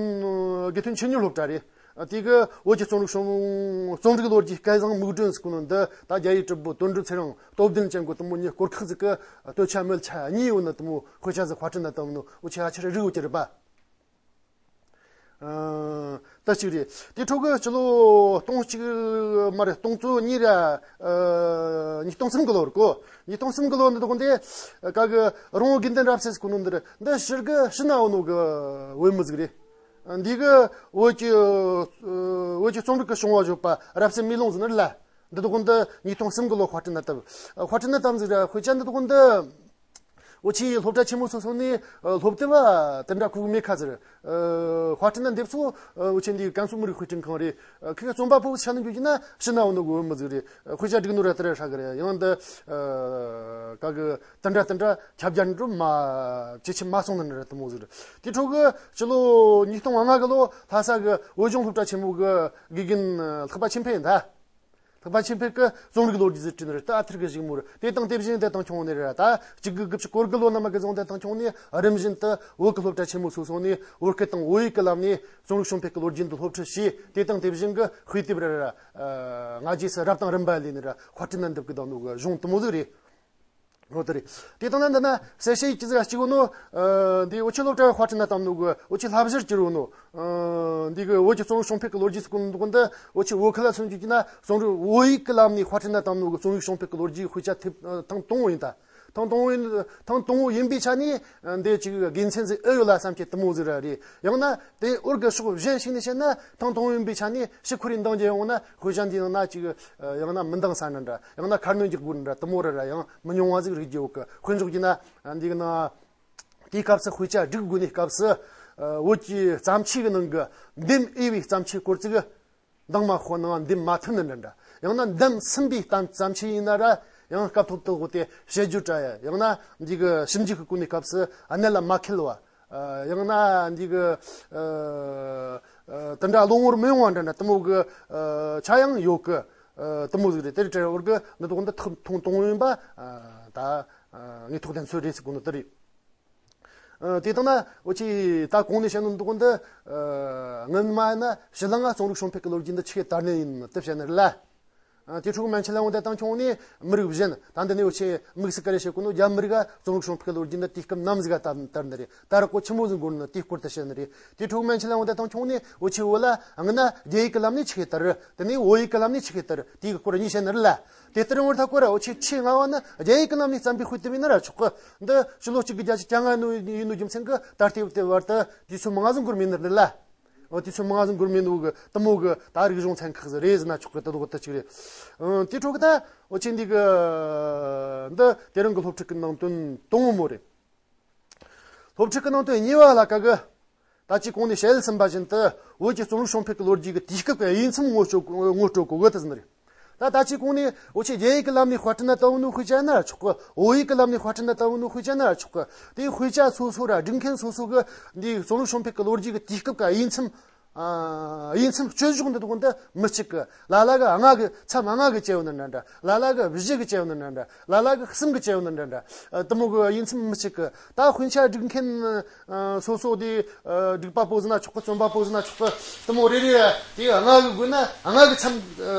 དགེ་ཐོན་ཆེད་གཉེར་སློབ་གྲྭ་རེད། དེ་གི་བོད་ཀྱི་རྩོམ་རིག་གཞུང་རྩོམ་རིག་ལོ་རྒྱུས་སྐལ་བཟང་མིག་སྒྲོན་ཟེར་གོ་ནོ་འདི་ད་རྒྱ་ཡིག་གྲུབ་པོ་དོན་གྲུབ་ཚེ་རིང་སྟོབས་ལྡན་ཅན་གོ་དེ་མོ་གཉིས་སྐོར་ཁག་ཟིག་གི་སྟོད་ཆ་སྨད་ཆ་གཉིས་ཡོད་ནི་དེ་མོ་དཔེ་ཆ་ཟིག་དཔར་སྐྲུན་ན་བཏང་ནོ་འུ་ཆོ་ཨ་ཆི་རེ་རིག་ཡོད་ཀྱི་རེད་པ། ཨ། ད་གཅིག་རེད། དེ་འཕྲོ་གི་སྤྱི་ལོ་སྟོང་གཅིག་མ་རེད། སྟོང་ཚོ་གཉིས་ར། ཨ། ཉིས་སྟོང་གསུམ་གི་ལོ་རེད་གོ། ཉིས་སྟོང་གསུམ་གི་ལོ་འདི་དག་འདི་ཀ་གི་རོང་བོ་དགེ་ལྡན་རབ་གསལ་ཟེར་གོ་ནོ་འདི་རེད། འདི་ཕྱིར་གི་ཕྱི་ན་འོ་ནོ་གི་བོད་མི་ཟིག་རེད། འདི་གི་བོད་ཀྱི་བོད་ཀྱི་རྩོམ་རིག་གི་བྱུང་བ་བརྗོད་པ་རབ་གསལ་མེ་ལོང་ཟེར་ནི་རེད་ལ། འདི་དག་འདི་ཉིས་སྟོང་གསུམ་གི་ལོ་དཔར་སྐྲུན་ན་བཏབ། དཔར་སྐྲུན་ན་བཏབ་ཟིག་ར་དཔེ་ཆ་འདི་དག་འདི། འུ་ཆོའི་སློབ་གྲྭ་ཆེན་མོ་སོ་སོ་ནས་སློབ་དེབ་དེ་འདྲ་ཁུག་མེད་ཁ་ཟེར། དཔར་སྐྲུན་ན་འདེབས་ཚོ་འུ་ཆོ་འདི་ཀན་སུའུ་མི་རིགས་དཔེ་སྐྲུན་ཁང་རེད། ཁི་གེ་རྩོམ་པ་པོ་ཆ་ནས་འགྱོ་རྒྱུ་ན་ཕྱི་ན་འོ་ནོ་གི་བོད་མི་ཟིག་རེད། དཔེ་ཆ་སྒྲིག་ནོ་ར་དེ་ར་ཧྲ་གི་རེད། ཡང་འདི་ཀ་གི་དེ་འདྲ་དེ་འདྲ་ཁྱབ་རྒྱ་འགྲོ་མ་ཇེ་ཆེ་མ་སོང་ནི་ར་དེ་མོ་ཟིག་རེད། དེ་འཕྲོ་གི་སྤྱི་ལོ་ཉིས་སྟོང་ལྔ་གི་ལོ་ལྷ་ས་གི་བོད་ལྗོངས་སློབ་གྲྭ་ཆེན་མོ་གི་དགེ་རྒན་ལྷག་པ་ཆོས་འཕེལ་ཡིན་ད། ཐེག་པ་ཆོས་འཕེལ་གྱི་རྩོམ་རིག་ལོ་རྒྱུས་སུ་བྲིས་ནི་རེད། ད་ཨ་ཐུར་གི་གཞུག་མོར་དེ་དང་དེ་བཞིན་དེ་དང་ཁྱོང་ནི་རེད། ད་གཅིག་དགུ་དགུ་བཅུ་གོ་དགུ་ལོ་ནང་མ་གི་བཟུང་དེ་དང་ཁྱོང་ནི་རིམ་བཞིན་དུ་བོད་ཀྱི་སློབ་གྲྭ་ཆེན་མོ་སོ་སོ་ནས་བོད་སྐད་དང་བོད་ཡིག་གི་ལམ་ནས་རྩོམ་རིག་བྱུང་འཕེལ་གྱི་ལོ་རྒྱུས་འདི་སློབ་ཁྲིད་བྱས། དེ་དང་དེ་བཞིན་གྱི་དཔེ་དེབ་རེ་རེ་ང་རྗེས་སུ་རབ་དང་རིམ་པ་ལས་ནི་ར་དཔར་སྐྲུན་ན་འདེབས་ཀྱི་དང་ནོ་གི་གཞུང་དུ་མོ་ཟིག་རེད། འོ་དེ་རེད། དེ་དང་ན་འདི་ན་གསལ་བཤད་ཡིག་ཅི་ཟིག་གཅིག་ནོ། འདི་འུ་ཆོ་སློབ་གྲྭ་དཔར་སྐྲུན་ན་བཏང་ནོ་གི་འུ་ཆོ་བསླབ་གཞིར་གྱུར་ཡོད་ནོ། འདི་གི་བོད་ཀྱི་རྩོམ་རིག་བྱུང་འཕེལ་གྱི་ལོ་རྒྱུས་སུ་བཀོད་འདུག་འདི་འུ་ཆོ་བོད་ཁུལ་ལ་མཚོན་རྒྱུ་ན་རྩོམ་རིག་བོད་ཡིག་གི་ལམ་ནས་དཔར་སྐྲུན་ན་བཏང་ནོ་གི་རྩོམ་རིག་བྱུང་འཕེལ་གྱི་ལོ་རྒྱུས་དཔེ་ཆ་ཐེབས་ཐེངས་དང་པོ་ཡིན་ད། ཐེངས་དང་པོ་ཡིན། ཐེངས་དང་པོ་ཡིན་པའི་ཆ་ནས་འདི་ཅིག་དགེ་མཚན་ཟིག་ཨེ་ཡོད་ལ་བསམ་གྱི་དུ་མོ་ཟིག་ར་རེད། ཡང་ན་དེ་འུར་གི་ཕྱོགས་གཞན་ཞིག་ནས་བཤད་ན་ཐེངས་དང་པོ་ཡིན་པའི་ཆ་ནས་ཕྱི་ཁོ་རེ་འདང་རྒྱག་ཡོང་ན་དཔེ་ཆ་འདི་ནང་ན་ཅིག་ཡང་ན་མི་འདང་ས་ན་འདྲ། ཡང་ན་ཁ་སྣོན་རྒྱག་དགོས་འདྲ་དུ་མོ་ར་ར་ཡང་མི་ཉུང་བ་ཟིག་རིག་རྒྱུ་ཡོད་གི། དཔེ་འཇོག་རྒྱུ་ན་འདི་གི་ན་དེའི་སྐབས་སུ་དཔེ་ཆ་སྒྲིག་དགོས་ནས་སྐབས་སུ་བོད་ཀྱི་བརྩམས་ཆོས་ཀྱི་ནང་གི་འདེམས་འོས་པའི་བརྩམས་ཆོས་སྐོར་ཅིག་འདང་མ་ཁོ་ནང་འདེམས་མ་ཐུབ་ནི་འདྲ་འདྲ། ཡང་ན་འདེམས་ཟིན་པའི་གཏམ་བརྩམས་ཆོས་ཡིན་ན་ར་ཡང་སྐབས་ཐོག་ཏུ་དེ་བཤད་རྒྱུ་དྲ་ཡ། ཡང་ན་འདི་གི་ཞིབ་འཇུག་གི་སྐོར་ནས་སྐབས་སུ་གནད་ལ་མ་འཁེལ་བ། ཡང་ན་འདི་གི་དེ་འདྲ་བློ་ངོར་མི་ཡོང་བ་འདྲ་འདྲ་དུ་མོ་གི་ཆ་ཡང་ཡོད་གི། དུ་མོ་ཟིག་རེད། དེ་རེད་དྲ་བར་གི་འདི་དོག་འདི་ཐོག་ཐོང་གཏོང་ཡིན་པ་ད་ངས་ཐོག་དན་ཚོད་རེད་ཟེར་གོ་ནོ་དེ་རེད། ཨ། དེ་དང་ན་འུ་ཆོས་ད་གོང་ནས་བཤད་ནོ་འདུག་འདི། ཨ། སྔོན་མ་ཡིན་ན་ཕྱི་ལ་ང་རྩོམ་རིག་བྱུང་འཕེལ་གྱི་ལོ་རྒྱུས་འདི་ཆི་གེ་དར་ནི་ཡིན་དེ་བཤད་ནི་རེད་ལ། ཨ། དེ་འཕྲོ་མན་ཆད་ལ་འོང་དེ་དང་ཁྱོང་ནས་མི་རིགས་གཞན་ད་འདི་ནས་འུ་ཆོས་དམིགས་སུ་བཀར་བྱེད་དགོས་ནོ་རྒྱ་མི་རིགས་ཀ་རྩོམ་རིག་བྱུང་འཕེལ་གྱི་ལོ་རྒྱུས་འདི་དུས་སྐབས་ནམ་ཟིག་ག་དར་དར་ནི་རེད། དར་གོ་ཆི་མོ་ཟིག་འགོར་ནི་དེའི་སྐོར་དུ་བཤད་ནི་རེད། དེ་འཕྲོ་མན་ཆད་ལ་འོང་དེ་དང་ཁྱོང་ནས་འུ་ཆོས་བོད་ལ་སྔོན་ན་རྒྱ་ཡིག་གི་ལམ་ནས་ཆི་གེ་དར། དེ་ནས་བོད་ཡིག་གི་ལམ་ནས་ཆི་གེ་དར། དེའི་སྐོར་གཉིས་བཤད་ནི་རེད་ལ། དེ་ལྟར་ཡོང་བར་ཐག་གོ་ར་འུ་ཆོས་ཆེས་སྔ་བ་ནི་རྒྱ་ཡིག་གི་ལམ་ནས་བརྩམས་པའི་དཔེ་དེབ་ཡིན་ན་ར་ཆོག་གི། འདི་ཕྱི་ལོ་གཅིག་དགུ་བརྒྱད་ཅུ་གྱ་ལྔ་ནོ་ཡིན་ནོ་རྒྱུ་མཚན་གི་ད་ལྟའི་དེབ་བར་དུ་དུས་ཚོད་མང་ང་ཟིག་འགོར་མེད་ནི་རེད་ལ། འོ་དུས་ཚོད་མང་ང་ཟིག་འགོར་མེད་ནོ་གི་དུ་མོ་གི་ད་རིག་གཞུང་ཚན་ཁག་ཟིག་རེད་ཟེར་ན་ཆོག་གི། དེ་དོག་དེ་གཅིག་རེད། ཨང་། དེ་འཕྲོ་གི་ད་འུ་ཆོས་འདི་གི་འདི་དེ་རིང་གི་སློབ་ཁྲིད་ཀྱི་ནང་དོན་དང་པོ་མོ་རེད། སློབ་ཁྲིད་ཀྱི་ནང་དོན་གཉིས་པ་ལ་ཀ་གི། ད་ཅི་གོང་ནས་བཤད་ཟིན་པ་བཞིན་དུ་བོད་ཀྱི་རྩོམ་རིག་བྱུང་འཕེལ་གྱི་ལོ་རྒྱུས་ཀྱི་དུས་སྐབས་ཀྱི་དབྱེ་མཚམས་ངོ་སྤྲོད་ངོ་སྤྲོད་གོ་གི་དེ་ཟིན་རེད། ད་ད་ཅི་གོང་ནས་འུ་ཆོས་རྒྱ་ཡིག་གི་ལམ་ནས་དཔར་སྐྲུན་ན་བཏང་ནོ་དཔེ་ཆ་ན་ཆོག་གི། བོད་ཡིག་གི་ལམ་ནས་དཔར་སྐྲུན་ན་བཏང་ནོ་དཔེ་ཆ་ན་ཆོག་གི། དེའི་དཔེ་ཆ་སོ་སོ་ར་སྒྲིག་མཁན་སོ་སོ་གི་འདིའི་རྩོམ་རིག་བྱུང་འཕེལ་གྱི་ལོ་རྒྱུས་ཀྱི་དུས་སྐབས་ཀྱི་དབྱེ་མཚམས། ཨ། དབྱེ་མཚམས་གཅོད་བཞག་འདི་དག་འདི་མི་གཅིག་གི། ལ་ལ་གི་ལྔ་གི་མཚམས་ལྔ་གི་བཅད་ཡོད་ནི་འདྲ་འདྲ། ལ་ལ་གི་བཞི་གི་བཅད་ཡོད་ནི་འདྲ་འདྲ། ལ་ལ་གི་གསུམ་གི་བཅད་ཡོད་ནི་འདྲ་འདྲ། ཨ། དུ་མོ་གི་དབྱེ་མཚམས་མི་གཅིག་གི། ད་དཔེ་ཆ་སྒྲིག་མཁན། ཨ། སོ་སོ་དེ། ཨ། སྒྲིག་པ་པོ་ཟིན་ན་ཆོག་གི། རྩོམ་པ་པོ་ཟིན་ན་ཆོག་གི། དུ་མོ་རེ་རེ་དེ་ལྔ་གི་སྒོ་ནས་ལྔ་གི་མཚམས།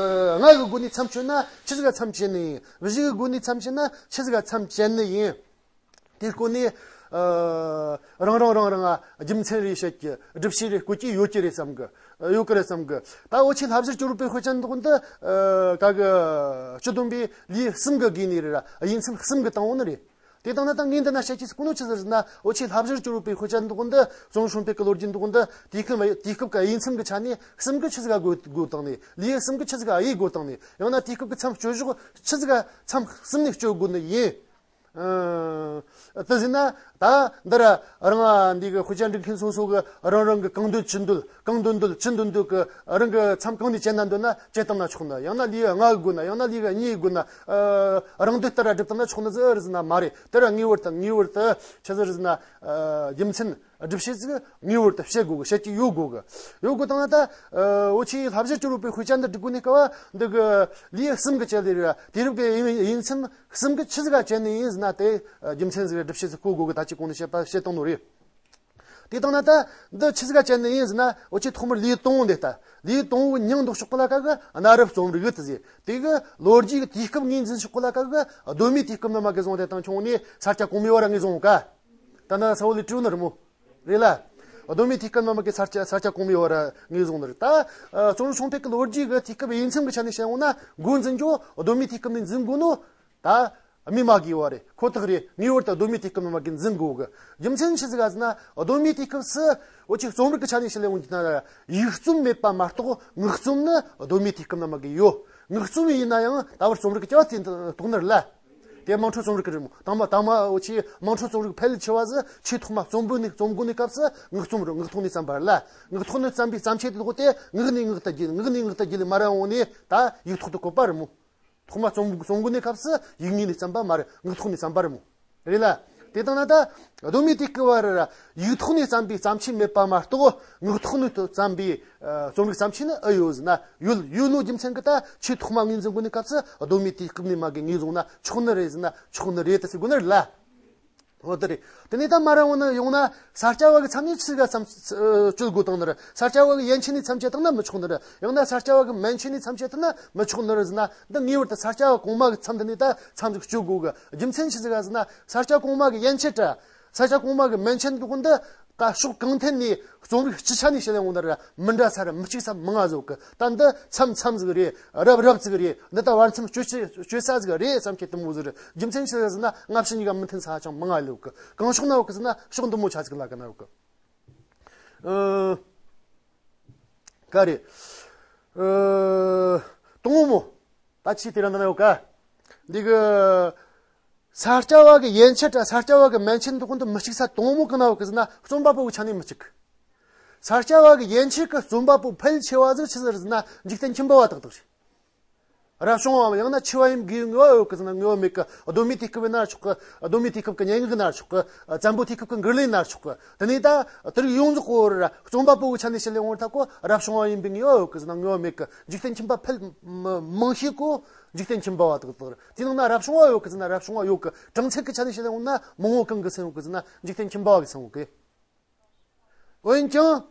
ཨ། ལྔ་གི་སྒོ་ནས་མཚམས་གཅོད་ན་ཆི་ཟིག་ག་མཚམས་བཅད་ནི་ཡིན། བཞི་གི་སྒོ་ནས་མཚམས་བཅད་ན་ཆི་ཟིག་ག་མཚམས་བཅད་ནི་ཡིན། དེའི་སྐོར་ནས། ཨ། རང་རང་རང་རང་ཨ། རྒྱུ་མཚན་རེ་བཤད་ཀྱི། སྒྲུབ་བྱེད་རེ་བཀོད་ཀྱི་ཡོད་ཀྱི་རེད་བསམ་གི། ཡོད་ཀྱི་རེད་བསམ་གི། ད་འུ་ཆོས་བསླབ་གཞིར་གྱུར་པའི་དཔེ་ཆ་འདི་དག་འདི། ཨ། ག་གི་སྤྱི་བསྡོམས་པའི་ལེའུ་གསུམ་གི་བགོས་ནས་རེད་ར། དབྱེ་མཚམས་གསུམ་གི་བཏང་འོང་ནི་རེད། དེ་དང་ན་ད་ངས་འདི་ན་བཤད་ཀྱི་ཀུན་སློང་ཆི་ཟིག་ཟེར་ན། འུ་ཆོས་བསླབ་གཞིར་གྱུར་པའི་དཔེ་ཆ་འདི་དག་འདི། རྩོམ་བྱུང་འཕེལ་གྱི་ལོ་རྒྱུས་འདི་དག་འདི། དུས་སྐབས་དུས་སྐབས་ཀྱི་དབྱེ་མཚམས་ཀྱི་ཆ་ནས་གསུམ་གི་ཆི་ཟིག་ག་བགོས་བགོས་བཏང་ནས། ལེའུ་གསུམ་གི་ཆི་ཟིག་ག་དབྱེ་བགོས་བཏང་ནས། ཡང་ན་དུས་སྐབས་ཀྱི་མཚམས་གཅོད་བཞག་ཆི་ཟིག་ག་མཚམས་གསུམ་ནས་གཅོད་དགོས་ནི་ཡིན། ཨ། དེ་ཟིན་ན་ད་འདི་ར་རང་ཨ་འདི་གི་དཔེ་ཆ་འབྲི་མཁན་སོ་སོ་གི་རང་རང་གི་གང་འདོད་ཅི་འདོད། གང་འདོད་འདོད་ཅི་འདོད་འདོད་གི་རང་གི་མཚམས་གང་ནས་བཅད་ན་འདོད་ན་བཅད་བཏང་ན་ཆོག་ནི། ཡང་ན་ལེའུ་ལྔ་གི་སྒོ་ན། ཡང་ན་ལེའུ་གཉིས་གི་སྒོ་ན། ཨ། རང་འདོད་ལྟར་ར་སྒྲུབ་བཏང་ན་ཆོག་ནི་ཟིག་རེད་ཟེར་ན་མ་རེད། དེ་ར་ངེས་པར་དུ་ངེས་པར་དུ་ཆི་ཟིག་རེད་ཟེར་ན། ཨ། རྒྱུ་མཚན། སྒྲུབ་བྱེད་ཟིག་ངེས་པར་དུ་བཤད་དགོས་གི། བཤད་ཀྱི་ཡོད་དགོས་གི། ཡོད་དགོས་བཏང་ན་ད། ཨ། འུ་ཆོས་བསླབ་གཞིར་གྱུར་པའི་དཔེ་ཆ་འདི་སྒྲིག་དགོས་ནི་སྐབས་འདི་གི་ལེའུ་གསུམ་གི་བཅད་ལེ་རེད། དུས་རབས་ཀྱི་དབྱེ་དབྱེ་མཚམས་གསུམ་གི་ཆི་ཟིག་ག་བཅད་ནི་ཡིན་ཟེར་ན། དེ་རྒྱུ་མཚན་ཟིག་རེད། སྒྲུབ་བྱེད་ཟིག་བཀོད་དགོས་གི། ད་ཅི་གོང་ནས་བཤད་པ་བཤད་བཏང་ནོ་རེད། དེ་བཏང་ན་ད་འདི་ཆི་ཟིག་ག་བཅད་ནི་ཡིན་ཟེར་ན། འུ་ཆོས་ཐོག་མར་ལེའུ་དང་པོ་འདི་ལྟ། ལེའུ་དང་པོ་མིང་འདོགས་ཆོག་གི་ལ་ཀ་གི་གནའ་རབས་རྩོམ་རིག་དེ་ཟེར། དེ་གི་ལོ་རྒྱུས་ཀྱི་དུས་སྐབས་ངོས་འཛིན་ཆོག་གི་ལ་ཀ་གི་གདོད་མའི་དུས་སྐབས་ནས་མ་གི་བཟུང་དེ་དང་ཁྱོང་ནས་ས་སྐྱ་གོང་མའི་བར་ངོས་བཟུང་ག། ད་ན་ས་བོ་ལས་དྲིས་ནི་རེད་མོ། རེད་ལ། གདོད་མའི་དུས་སྐབས་ནས་མ་གི་ས་སྐྱ་ས་སྐྱ་གོང་མའི་བར་ངོས་བཟུང་ནི་རེད། ད། ཨ། རྩོམ་རིག་བྱུང་འཕེལ་གྱི་ལོ་རྒྱུས་ཀྱི་དུས་སྐབས་དབྱེ་མཚམས་ཀྱི་ཆ་ནས་བཤད་འོང་ན། འགོ་འཛིན་རྒྱུ་གདོད་མའི་དུས་སྐབས་ནས་འཛིན་དགོས་ནོ། ད་སྨོས་མ་དགོས་པ་རེད། ཁོ་ཐག་རེད། ངེས་པར་དུ་གདོད་མའི་དུས་སྐབས་ནས་མ་གི་འཛིན་དགོས་གི། རྒྱུ་མཚན་ཆི་ཟིག་ག་ཟེར་ན། གདོད་མའི་དུས་སྐབས་སུ་འུ་ཆོས་རྩོམ་རིག་གི་ཆ་ནས་བཤད་ལེ་འོང་གི་ན། ཡིག་རྩོམ་མེད་པ་མ་གཏོགས་ངག་རྩོམ་ནི་གདོད་མའི་དུས་སྐབས་ནས་མ་གི་ཡོད། ངག་རྩོམ་ཡིན་ན་ཡང་ད་བར་རྩོམ་རིག་གི་བྱ་བ་དེ་གཏོགས་ནི་རེད་ལ། དེ་དམངས་ཁྲོད་རྩོམ་རིག་གི་རེད་མོ། དང་མ་དང་མ་འུ་ཆོས་དམངས་ཁྲོད་རྩོམ་རིག་ཕལ་ཆེ་བ་ཟིག་ཆེས་ཐོག་མ་རྩོམ་པོ་ནས་རྩོམ་དགོས་ནས་སྐབས་སུ་ངག་རྩོམ་རེད། ངག་ཐོག་ནས་བརྩམས་པ་རེད་ལ། ངག་ཐོག་ནས་བརྩམས་པའི་བརྩམས་ཆོས་དེ་ལོག་སྟེ་ངག་ནས་ངག་ཏུ་བརྒྱུད། ངག་ནས་ངག་ཏུ་བརྒྱུད་ལས་མར་ར་འོང་ནས་ད་ཡིག་ཐོག་ཏུ་བཀོད་པ་རེད་མོ། ཐོག་མ་རྩོམ་རྩོམ་དགོས་ནས་སྐབས་སུ་ཡིག་ངོས་ནས་བརྩམས་པ་མ་རེད། ངག་ཐོག་ནས་བརྩམས་པ་རེད་མོ། རེད་ལ། དེ་དང་ན་ད་གདོད་མའི་དུས་སྐབས་བར་ཡིག་ཐོག་ནས་བརྩམས་པའི་བརྩམས་ཆོས་མེད་པ་མ་གཏོགས། ངག་ཐོག་ནས་བརྩམས་པའི་ཨ་རྩོམ་རིག་བརྩམས་ཆོས་ནི་ཨེ་ཡོད་ཟེར་ན་ཡོད། ཡོད་ནོ་རྒྱུ་མཚན་གྱིས་ད་ཆེས་ཐོག་མ་ངོས་འཛིན་དགོས་ནི་སྐབས་སུ་གདོད་མའི་དུས་སྐབས་ནས་མ་གི་ངོས་བཟུང་ན་ཆོག་ནི་རེད་ཟེར་ན་ཆོག་ནི་རེད་ད་ཟེར་དགོས་ནི་རེད་ལ། འོ་དེ་རེད། དེ་ནས་ད་མ་ར་འོ་ན་ཡོང་ན་ས་སྐྱ་བ་གི་མཚམས་ནས་ཆི་ཟིག་ག་མཚམས་ཨ་གཅོད་དགོས་བཏང་ནི་རེད། ས་སྐྱ་བ་གི་ཡན་ཆད་ནས་མཚམས་བཅད་བཏང་ན་མི་ཆོག་ནི་རེད། ཡང་ན་ས་སྐྱ་བ་གི་མན་ཆད་ནས་མཚམས་བཅད་བཏང་ན་མི་ཆོག་ནི་རེད་ཟེར་ན། འདི་ངེས་པར་དུ་ས་སྐྱ་བ་གོང་མ་གི་མཚམས་འདི་ནས་ད་མཚམས་ཟིག་གཅོད་དགོས་གི། རྒྱུ་མཚན་ཆི་ཟིག་ག་ཟེར་ན། ས་སྐྱ་གོང་མ་གི་ཡན་ཆད་ར་ས་སྐྱ་གོང་མ་གི་མན་ཆད་འདུག་གི། འདི་ཀ་ཕྱོགས་གང་ཐད་ནས་རྩོམ་རིག་སྤྱི་ཆ་ནས་བཤད་ཡོང་ནི་ར་མི་འདྲ་ས་ར་མི་གཅིག་ས་མང་ང་ཟིག་གི། ད་འདི་མཚམས་མཚམས་ཟིག་རེད། རབ་རབ་ཟིག་རེད། འདི་ད་བར་མཚམས་གཅོད་ཆ་གཅོད་ས་ཟིག་རེད་བསམ་ཁྱེད་དུ་མོ་ཟིག་རེད། རྒྱུ་མཚན་ཆི་ཟིག་ཟེར་ན་སྔ་ཕྱི་གཉིས་ཀ་མི་མཐུན་ས་ཧ་ཅང་མང་ང་ཡོད་གི། གང་ཕྱོགས་ན་ཡོད་གི་ཟེར་ན་ཕྱོགས་འདི་མོ་ཆ་ཟིག་ལ་གི་ན་ཡོད་གི། ཨ། ག་རེ། ཨ། དང་པོ་མོ། ད་ཆི་དེ་ར་འདི་ན་ཡོད་ག། འདི་གི། ས་སྐྱ་བ་གི་ཡན་ཆད་ར་ས་སྐྱ་བ་གི་མན་ཆད་འདུག་གི། འདི་མི་གཅིག་ས་དང་པོ་མོ་གི་ན་ཡོད་གི་ཟེར་ན་རྩོམ་པ་པོ་གི་ཆ་ནས་མི་གཅིག་གི། ས་སྐྱ་བ་གི་ཡན་ཆད་གི་རྩོམ་པ་པོ་ཕལ་ཆེ་བ་ཟིག་ཆི་ཟིག་རེད་ཟེར་ན་འཇིག་རྟེན་ཁྱིམ་པ་བ་ཏག་ཏག་རེད། རབ་བྱུང་བའམ་ཡང་ན་ཆེ་བ་ཡིན་དགོས་ངེས་པ་ཡོད་གི་ཟེར་ན་ངེས་པ་མེད་གི། གདོད་མའི་དུས་སྐབས་ཡིན་ན་ཆོག་གི། གདོད་མའི་དུས་སྐབས་ཀྱི་སྙན་ངག་ཡིན་ན་ཆོག་གི། བཙན་པོའི་དུས་སྐབས་ཀྱི་མགུར་གླུ་ཡིན་ན་ཆོག་གི། དེ་ནས་ད་དེ་རིགས་ཡོངས་རྫོགས་སྐོར་ར་རྩོམ་པ་པོ་གི་ཆ་ནས་བཤད་ལེ་འོང་ད་གོ། རབ་བྱུང་བ་ཡིན་པའི་ངེས་པ་ཡོད་གི་ཟེར་ན་ངེས་པ་མེད་གི། འཇིག་རྟེན་ཁྱིམ་པ་ཕལ་མང་ཤོས་གོ་འཇིག་རྟེན་ཁྱིམ་པ་བ་ཏག་ཏག་རེད། དེ་ནང་ན་རབ་བྱུང་བ་ཡོད་གི་ཟེར་ན་རབ་བྱུང་བ་ཡོད་གི། གྲངས་ཚད་ཀྱི་ཆ་ནས་བཤད་ལེ་འོང་ན་མང་བོ་གང་གི་ཟེར་ཡོང་གི་ཟེར་ན་འཇིག་རྟེན་ཁྱིམ་པ་བ་གི་ཟེར་ཡོང་གི། འོན་ཀྱང་།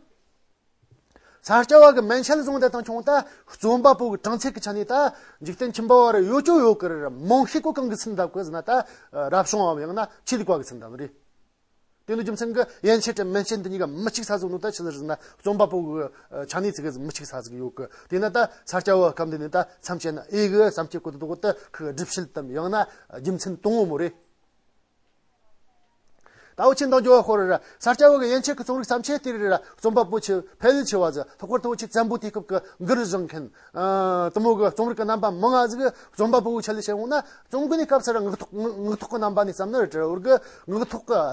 ས་སྐྱ་བ་གི་མན་ཆད་བཟུང་དེ་དང་ཁྱོང་ད་རྩོམ་པ་པོ་གི་གྲངས་ཚད་ཀྱི་ཆ་ནས་ད་འཇིག་རྟེན་ཁྱིམ་པ་བ་ར་ཡོད་ཅོ་ཡོད་གི་རེད། མང་ཤོས་གོ་གང་གི་ཚུན་འདབ་གི་ཟེར་ན་ད་རབ་བྱུང་བའམ་ཡང་ན་ཆོས་ལུགས་པ་གི་ཚུན་འདབ་རེད། དེ་ནི་རྒྱུ་མཚན་གི་ཡན་ཆད་དང་མན་ཆད་འདི་གཉིས་ཀ་མི་གཅིག་ས་བཟུང་ནོ་ད་ཆི་ཟིག་རེད་ཟེར་ན་རྩོམ་པ་པོ་གི་ཆ་ནས་ཚིག་གི་མི་གཅིག་ས་ཟིག་ཡོད་གི། དེ་ན་ད་ས་སྐྱ་བ་སྐབས་འདི་ནས་ད་མཚམས་བཅད་ན་ཨེ་གི་བསམ་སྐྱེ་གོ་དུ་དོག་ད་ཁི་སྒྲུབ་བྱེད་དམ་ཡང་ན་རྒྱུ་མཚན་དང་པོ་མོ་རེད། ད་འུ་ཆེ་འདང་རྒྱོ་བ་ཧོར་ར་ས་སྐྱ་བོ་གི་ཡན་ཆད་ཀྱི་རྩོམ་རིག་བརྩམས་ཆོས་དེ་རེད་ར། རྩོམ་པ་པོ་ཆེ་ཕལ་ཆེ་བ་ཟིག་ལྷག་པར་དུ་འུ་ཆེ་བཙན་པོའི་དུས་སྐབས་ཀྱི་མགུར་བཞེངས་མཁན། ཨ། དུ་མོ་གི་རྩོམ་རིག་གི་རྣམ་པ་མང་ང་ཟིག་རྩོམ་པ་པོ་གི་ཆ་ལས་བཤད་འོང་ན་རྩོམ་གི་ནི་སྐབས་སུ་ར་ངག་ཐོག་ངག་ཐོག་གི་རྣམ་པ་ནས་བརྩམས་ནི་རེད་དྲ། འུར་གི་ངག་ཐོག་གི་ཨ་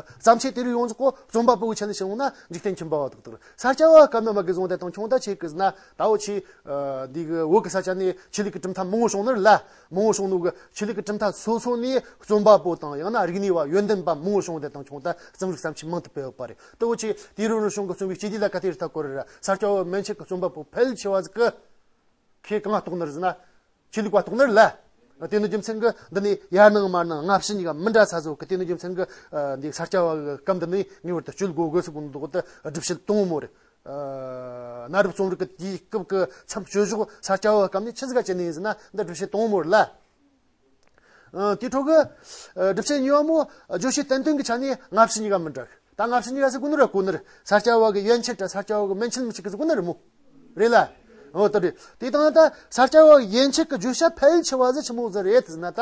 བརྩམས་ཆོས་དེ་རིགས་ཡོངས་རྫོགས་གོ་རྩོམ་པ་པོ་གི་ཆ་ལས་བཤད་འོང་ན་འཇིག་རྟེན་ཁྱིམ་པ་བ་དག་དག་རེད། ས་སྐྱ་བ་སྐབས་ནས་མ་གི་བཟུང་དེ་དང་ཁྱོང་ད་ཆེ་གི་ཟེར་ན་ད་འུ་ཆེ། ཨ། འདི་གི་བོད་ཀྱི་ས་ཆ་ནས་ཆོས་ལུགས་ཀྱི་གྲུབ་མཐའ་མང་བོ་བྱུང་ནི་རེད་ལ། མང་བོ་བྱུང་ནོ་གི་ཆོས་ལུགས་ཀྱི་གྲུབ་མཐའ་སོ་སོ་ནས་རྩོམ་པ་པོ་དང་ཡང་ན་རིག་གནས་པ་ཡོན་ཏན་པ་མང་བོ་བྱུང་དེ་དང་ཁྱོང་ད་རྩོམ་རིག་བརྩམས་ཆོས་མང་དུ་སྤེལ་ཡོད་པ་རེད། དེ་འུ་ཆེ་དུས་རབས་རིང་བྱུང་གི་རྩོམ་པའི་སྤྱི་དེ་ལ་ག་དེ་རེད་ཐག་གོ་རེད་ར། ས་སྐྱ་བ་མན་ཆད་ཀྱི་རྩོམ་པ་པོ་ཕལ་ཆེ་བ་ཟིག་གི་ཁེ་གང་གཏོགས་ནི་རེད་ཟེར་ན། ཆོས་ལུགས་པ་གཏོགས་ནི་རེད་ལ། དེ་ནི་རྒྱུ་མཚན་གི་འདི་ནི་ཡར་ནང་མར་ནང་སྔ་ཕྱི་གཉིས་ཀ་མི་འདྲ་ས་བཟོ་གི། དེ་ནི་རྒྱུ་མཚན་གི་ཨ་འདི་ས་སྐྱ་བ་གི་སྐབས་འདི་ནི་ངེས་པར་དུ་གཅོད་དགོས་དགོས་སུ་གོ་འདུག་ད་སྒྲུབ་བྱེད་དང་པོ་མོ་རེད། ཨ་གནའ་རབས་རྩོམ་རིག་གི་དུས་སྐབས་ཀྱི་མཚམས་གཅོད་ཕྱོགས་ས་སྐྱ་བ་སྐབས་ནས་ཆི་ཟིག་ག་བྱས་ནས་ཡིན་ཟེར་ན་འདི་སྒྲུབ་བྱེད་དང་པོ་མོ་རེད་ལ། ཨ་དེ་འཕྲོ་གི་ཨ་སྒྲུབ་བྱེད་གཉིས་པ་མོ་བརྗོད་བྱའི་བསྟན་དོན་གྱི་ཆ་ནས་སྔ་ཕྱི་གཉིས་ཀ་མི་འདྲ་གི། ད་སྔ་ཕྱི་གཉིས་ཀ་ཟེར་གོ་ནི་ར་གོ་ནི་རེད། ས་སྐྱ་བ་གི་ཡན་ཆད་དང་ས་སྐྱ་བ་གི་མན་ཆད་མི་གཅིག་གི་ཟེར་གོ་ནི་རེད་མོ། རེད་ལ། འོ་ད་རེད། དེ་དང་ད་ས་སྐྱ་བ་གི་ཡན་ཆད་གི་བརྗོད་བྱ་ཕལ་ཆེ་བ་ཟིག་ཆི་མོ་ཟིག་རེད་ཟེར་ན་ད་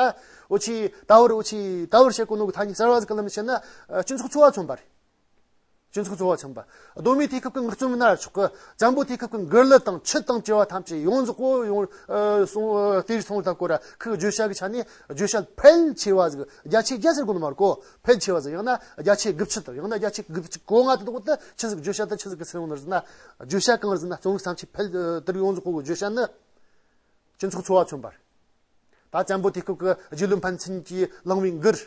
འུ་ཆེ་ད་བར་འུ་ཆེ་ད་བར་བཤད་གོ་ནོ་གི་ཐ་སྙད་གསར་བ་ཟིག་གི་ལམ་བཤད་ན་ཨ་སྤྱི་ཚོགས་འཚོ་བ་མཚོན་པ་རེད། སྤྱི་ཚོགས་འཚོ་བ་མཚོན་པ། གདོད་མའི་དུས་སྐབས་ཀྱི་ངག་རྩོམ་ཡིན་ན་ཆོག་གི། བཙན་པོའི་དུས་སྐབས་ཀྱི་མགུར་གླུ་དང་ཆོས་དང་བཅས་པ་ཐམས་ཅད་ཡོངས་རྫོགས་པོ་ཡོང་ཨ་སོང་ཨ་དེ་རིགས་སོང་ད་གོ་ར་ཁོའི་བརྗོད་བྱ་གི་ཆ་ནས་བརྗོད་བྱ་ཕལ་ཆེ་བ་ཟིག་བརྒྱ་ཆའི་བརྒྱ་ཟེར་དགོས་ནི་མ་རེད་གོ། ཕལ་ཆེ་བ་ཟིག་ཡང་ན་བརྒྱ་ཆའི་དགུ་བཅུ་དང་ཡང་ན་བརྒྱ་ཆའི་དགུ་བཅུ་གོ་ལྔ་དེ་དག་ཏུ་ཆི་ཟིག་བརྗོད་བྱ་དེ་ཆི་ཟིག་གི་ཟེར་ཡོང་ནི་ཟེར་ན། བརྗོད་བྱ་གང་ཟེར་ན་རྩོམ་རིག་བརྩམས་ཆོས་ཕལ་དེ་རིགས་ཡོངས་རྫོགས་པོ་གི་བརྗོད་བྱ་ནི་སྤྱི་ཚོགས་འཚོ་བ་མཚོན་པ་རེད། ད་བཙན་པོ་དུས་སྐབས་ཀྱི་རྗེ་བློན་ཕན་ཚུན་གྱིས་བླངས་པའི་མགུར་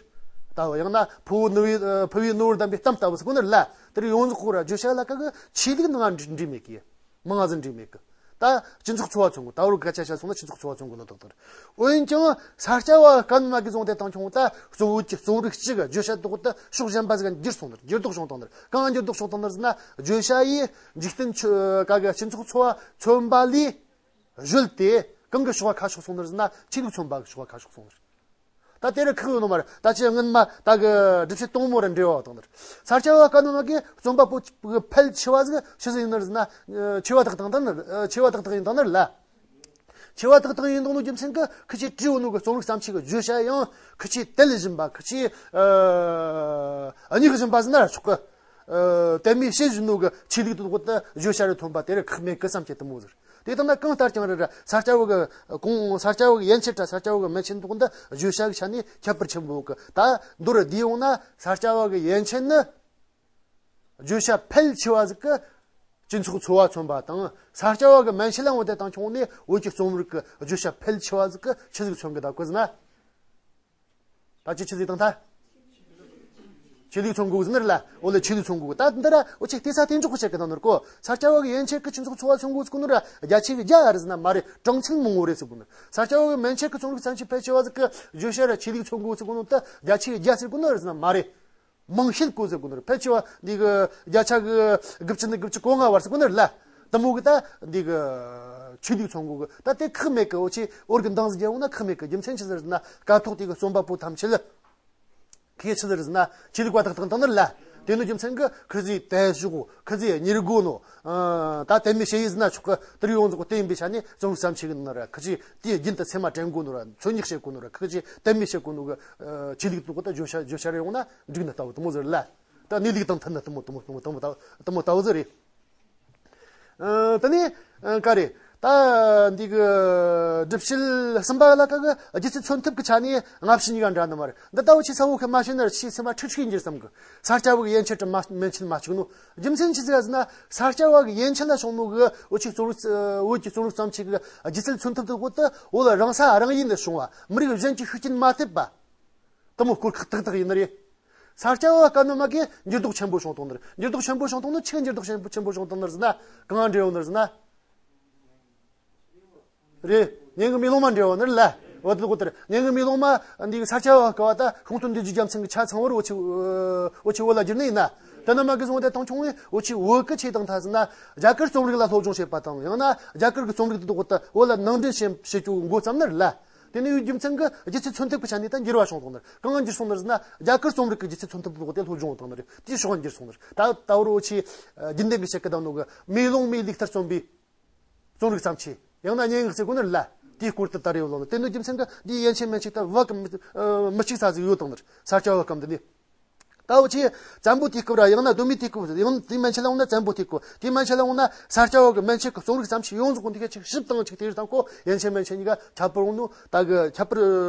ལྟ་བུ་ཡང་ན་ཕུ་བོ་ནུ་བོའི་ཕུ་བོའི་ནུ་བོར་གདམས་པའི་གཏམ་ལྟ་བུ་ཟེར་གོ་ནི་རེད་ལ། དེ་རིགས་ཡོངས་རྫོགས་པོ་ར་བརྗོད་བྱ་ལ་ཀ་གི་ཆོས་ལུགས་ནང་འདྲེས་འདྲེས་མེད་གི། མང་ང་ཟིག་འདྲེས་མེད་གི། ད་སྤྱི་ཚོགས་འཚོ་བ་མཚོན་གོ། ད་བར་སྐད་ཆ་བཤད་སོང་ན་སྤྱི་ཚོགས་འཚོ་བ་མཚོན་གོ་ནོ་ཏག་ཏག་རེད། འོན་ཀྱང་ས་སྐྱ་བ་སྐབས་ནས་མ་གི་བཟུང་དེ་དང་ཁྱོང་ད་གཙོ་བོ་གི་རྩོམ་རིག་གཅིག་གི་བརྗོད་བྱ་དག་ད་ཕྱོགས་གཞན་པ་ཟིག་འགྱུར་སོང་ནི་རེད། འགྱུར་ལྡོག་བྱུང་བཏང་ནི་རེད། གང་འགྱུར་ལྡོག་བྱུང་བཏང་ནི་རེད་ཟེར་ན་བརྗོད་བྱ་ཡིས་འཇིག་རྟེན་ཆོས་ཀ་གི་སྤྱི་ཚོགས་འཚོ་བ་མཚོན་པ་ལས། གཞོལ་ཏེ་གང་གི་ཕྱོགས་ཁ་ཕྱོགས་སོང་ནི་རེད་ཟེར་ན་ཆོས་ལུགས་མཚོན་པ་གི་ཕྱོགས་ཁ་ཕྱོགས་སོང་ནི་རེད། ད་དེ་རུ་ཁག་ཡོད་ནོ་མ་རེད། ད་ཅི་སྔོན་མ་ད་གི་སྒྲུབ་བྱེད་དང་པོ་རུ་འབྲེལ་བ་དང་ནི་རེད། ས་སྐྱ་བ་སྐབས་ནས་མ་གི་རྩོམ་པ་པོ་གི་ཕལ་ཆེ་བ་ཟིག་ཆི་ཟིག་ཡིན་ནི་རེད་ཟེར་ན། ཆེ་བ་ཏག་ཏག་དང་ནི་ཆེ་བ་ཏག་ཏག་ཡིན་དང་ནི་རེད་ལ། ཆེ་བ་ཏག་ཏག་ཡིན་དང་ནོ་རྒྱུ་མཚན་གི་ཁི་ཆོས་བྲིས་ཡོད་ནོ་གི་རྩོམ་རིག་བརྩམས་ཆོས་གི་བརྗོད་བྱ་ཡང་ཁི་ཆོས་དལ་བཞིན་པ་ཁི་ཆོས་ཨ་སྙིགས་བཞིན་པ་ཟེར་ན་ཆོག་གི། ཨ་དད་མོས་བྱེད་བཞིན་ནོ་གི་ཆོས་ལུགས་དེ་དག་ད་བརྗོད་བྱ་རུ་ཐོན་པ་དེ་རུ་ཁག་མེད་གི་བསམ་གྱི་དེ་མོ་ཟིག། དེ་ལྟ་ན་གང་ལྟར་ཀྱང་རེད་ར། ས་སྐྱ་བོ་གི་གོང་ས་སྐྱ་བོ་གི་ཡན་ཆད་ར་ས་སྐྱ་བོ་གི་མན་ཆད་དེ་དག་ད་བརྗོད་བྱ་གི་ཆ་ནས་ཁྱད་པར་ཆེན་པོ་གི། ད་མདོར་བསྡུས་ཡོང་ན་ས་སྐྱ་བོ་གི་ཡན་ཆད་ནི་བརྗོད་བྱ་ཕལ་ཆེ་བ་ཟིག་གི་སྤྱི་ཚོགས་འཚོ་བ་མཚོན་པ་དང་། ས་སྐྱ་བོ་གི་མན་ཆད་ལ་འོང་དེ་དང་ཁྱོང་ནས་བོད་ཀྱི་རྩོམ་རིག་གི་བརྗོད་བྱ་ཕལ་ཆེ་བ་ཟིག་གི་ཆི་ཟིག་མཚོན་གི་ད་གོ་ཟེར་ན། ད་ཅི་ཆི་ཟིག་དང་ད། ཆོས་ལུགས་ཚོང་དགོས་ཟེར་ནི་རེད་ལ། འོ་ལ་ཆོས་ལུགས་ཚོང་དགོས། ད་འདི་ར་འོ་ཆེ་ལྟེ་ས་དེ་འཇོག་གི་བཤད་གི་དང་ནོར་གོ། ས་སྐྱ་བ་གི་ཡན་ཆད་གི་སྤྱི་ཚོགས་འཚོ་བ་ཚོང་དགོས་ཟེར་གོ་ནོ་ར་རྒྱ་ཆེ་གི་རྒྱ་ཨ་རེད་ཟེར་ན་མ་རེད། གྲངས་ཚད་མང་བོ་རེད་ཟེར་གོ་ནོ། ས་སྐྱ་བ་གི་མན་ཆད་གི་ཚོང་རིགས་བརྩམས་ཆོས་ཕལ་ཆེ་བ་ཟིག་གི་བརྗོད་བྱ་ར་ཆོས་ལུགས་ཚོང་དགོས་ཟེར་གོ་ནོ་ད་རྒྱ་ཆེ་གི་རྒྱ་ཟེར་གོ་ནོ་རེད་ཟེར་ན་མ་རེད། མང་ཤོས་གོ་ཟེར་གོ་ནོ་ར་ཕལ་ཆེ་བ་འདི་གི་བརྒྱ་ཆ་གི་དགུ་བཅུ་ནས་དགུ་བཅུ་གོ་ལྔ་བར་ཟེར་གོ་ནོ་ར་ལ། དུ་མོ་གི་ད་འདི་གི་ཆོས་ལུགས་ཚོང་དགོས་གི་ད་དེ་ཁག་མེད་གི། འོ་ཆེ་འོར་གི་འདང་ཟིག་རྒྱབ་འོང་ན་ཁག་མེད་གི། རྒྱུ་མཚན་ཆི་ཟེར་ན་སྐབས་ཐོག་དེ་གི་རྩོམ་པ་པོ་ཐམས་ཅད་ལ། ཁི་ཆི་ཟེར་ཟེར་ན་ཆོས་ལུགས་པ་ཏག་ཏག་འདང་ནི་རེད་ལ། དེ་ནི་རྒྱུ་མཚན་གི་ཁི་ཟིག་དལ་ཞོག་གོ། ཁི་ཟིག་གཉེར་དགོས་ནོ། ཨ་ད་དད་མོས་བྱེད་ཡིན་ཟེར་ན་ཆོག་གི། དེར་ཡོང་ཟོག་གོ་བསྟན་པའི་ཆ་ནས་རྩོམ་རིག་བརྩམས་ཆོས་གི་ནི་ར་ཁི་ཆི་དེའི་རྒྱུན་དུ་ཚད་མ་དྲན་དགོས་ནོ་ར་འཚོལ་སྙེག་བྱེད་དགོས་ནོ་ར་ཁི་ཆི་དད་མོས་བྱེད་དགོས་ནོ་གི་ཨ་ཆོས་ལུགས་དུ་གོ་ད་བརྗོད་བྱ་བརྗོད་བྱ་རེ་ཡོང་ན་འགྲིག་ནི་ལྟ་བུ་དུ་མོ་ཟེར་ལ། ད་གནས་ལུགས་དང་མཐུན་ནི་དུ་མོ་དུ་མོ་དུ་མོ་དུ་མོ་ལྟ་བུ་ཟེར་རེད། ཨ་དེ་ནས་ཨ་ག་རེ། ད་འདི་གི་སྒྲུབ་བྱེད་གསུམ་པ་ལ་ཀ་གི་སྒྱུ་རྩལ་མཚོན་ཐབས་ཀྱི་ཆ་ནས་སྔ་ཕྱི་གཉིས་ཀ་འདྲ་ནི་མ་རེད། འདི་ལྟ་བུ་ཆེ་ས་བོ་ཁ་མ་ཤེས་ན་ཆེས་སེམས་པ་ཁྲིག་ཁྲིག་འགྱུར་བསམ་གི། ས་སྐྱ་བ་གི་ཡན་ཆད་དུ་མ་མན་ཆད་མ་གཅིག་ནོ། རྒྱུ་མཚན་ཆི་ཟིག་ཟེར་ན་ས་སྐྱ་བ་གི་ཡན་ཆད་ལ་བྱུང་ནོ་གི་འོ་ཆེ་རྩོམ་རིག་འོ་ཀྱི་རྩོམ་རིག་བརྩམས་ཆོས་གི་སྒྱུ་རྩལ་མཚོན་ཐབས་དུ་གོ་ད་འོ་ལ་རང་ས་རང་ཡུལ་ནས་བྱུང་བ་མི་རིགས་གཞན་གྱི་ཤུགས་རྐྱེན་མ་ཐེབས་པ། དུ་མོ་སྐོར་ཁག་ཏག་ཏག་ཡིན་ནི་རེད། ས་སྐྱ་བ་སྐབས་ནི་མ་གི་འགྱུར་ལྡོག་ཆེན་པོ་བྱུང་བཏང་ནི་རེད། འགྱུར་ལྡོག་ཆེན་པོ་བྱུང་བཏང་ནི་ཆི་གི་འགྱུར་ལྡོག་ཆེན་པོ་ཆེན་པོ་བྱུང་བཏང་ནི་རེད་ཟེར་ན་གང་འབྲེལ་ཡོད་ནི་རེད་ཟེར་ན། རེད། ཉན་གི་མེ་ལོང་མ་འབྲེལ་ཡོད་ནི་རེད་ལ། འོ་དེ་གོ་དེར་ཉན་གི་མེ་ལོང་མ་འདི་གི་ས་སྐྱ་བ་སྐབས་བ་ད་ཤོང་སྟོན་འདི་རྒྱུ་རྒྱ་མཚན་གི་ཆ་ཚང་བར་འོ་ཆི་འོ་ཆི་འོ་ལ་བསྒྱུར་ནི་ཡིན་ན། དེ་ནི་མ་གི་བཟུང་སྟེ་དང་ཆུང་བས་འོ་ཆི་འོ་གི་ཆེ་དང་ཐ་ཟེར་ན་རྒྱ་གར་རྩོམ་རིག་ལ་སློབ་སྦྱོང་བྱེད་པ་དང་ཡང་ན་རྒྱ་གར་གི་རྩོམ་རིག་དེ་གོ་ད་འོ་ལ་ནང་འདྲེན་བྱེད་བྱེད་རྒྱུ་འགོ་བརྩམས་ནི་རེད་ལ། དེ་ནས་ཡོད་རྒྱུ་མཚན་གྱི་སྒྱུ་རྩལ་མཚོན་ཐབས་ཀྱི་ཆ་ནས་ད་འགྱུར་བ་བྱུང་སོང་ནི་རེད། གང་འགྱུར་སོང་ནི་རེད་ཟེར་ན་རྒྱ་གར་རྩོམ་རིག་གི་སྒྱུ་རྩལ་མཚོན་ཐབས་ཐོག་དེ་སློབ་སྦྱོང་བཏང་ནི་རེད། དེའི་ཕྱོགས་འགྱུར་སོང་ནི་རེད། ད་ད་བར་འོ་ཆི་རྒྱུན་ལྡན་གྱི་བཤད་ཀྱི་ད་ནོ་གི་མེ་ལོང་མའི་ལུགས་ལྟར་རྩོམ་པའི་རྩོམ་རིག་བརྩམས་ཆོས་ཡང་ན་སྙན་ངག་ཟེར་གོ་ནི་རེད་ལ། དེའི་སྐོར་དུ་ད་རེ་ཡོད་ལོ་ནི་དེ་ནི་རྒྱུ་མཚན་གྱི་འདིའི་ཡན་ཆད་མན་ཆད་ད་བ་གི་མི་གཅིག་ས་ཟིག་ཡོད་དང་ནི་རེད། ས་སྐྱ་བ་སྐབས་འདི་ནི། ད་འུ་ཆི་བཙན་པོ་དུས་སྐབས་ར་ཡང་ན་གདོད་མའི་དུས་སྐབས་ཡང་དེའི་མན་ཆད་ལ་འོང་ན་བཙན་པོ་དུས་སྐབས་དེའི་མན་ཆད་ལ་འོང་ན་ས་སྐྱ་བ་གི་མན་ཆད་གི་རྩོམ་རིག་བརྩམས་ཆོས་ཡོངས་རྫོགས་འདི་ག་ཅིག་ཞིབ་དང་ཅིག་དེ་རིགས་དང་གོ་ཡན་ཆད་མན་ཆད་གཉིས་ཀ་ཁྱད་པར་འོང་ནོ་ད་གི་ཁྱད་པར་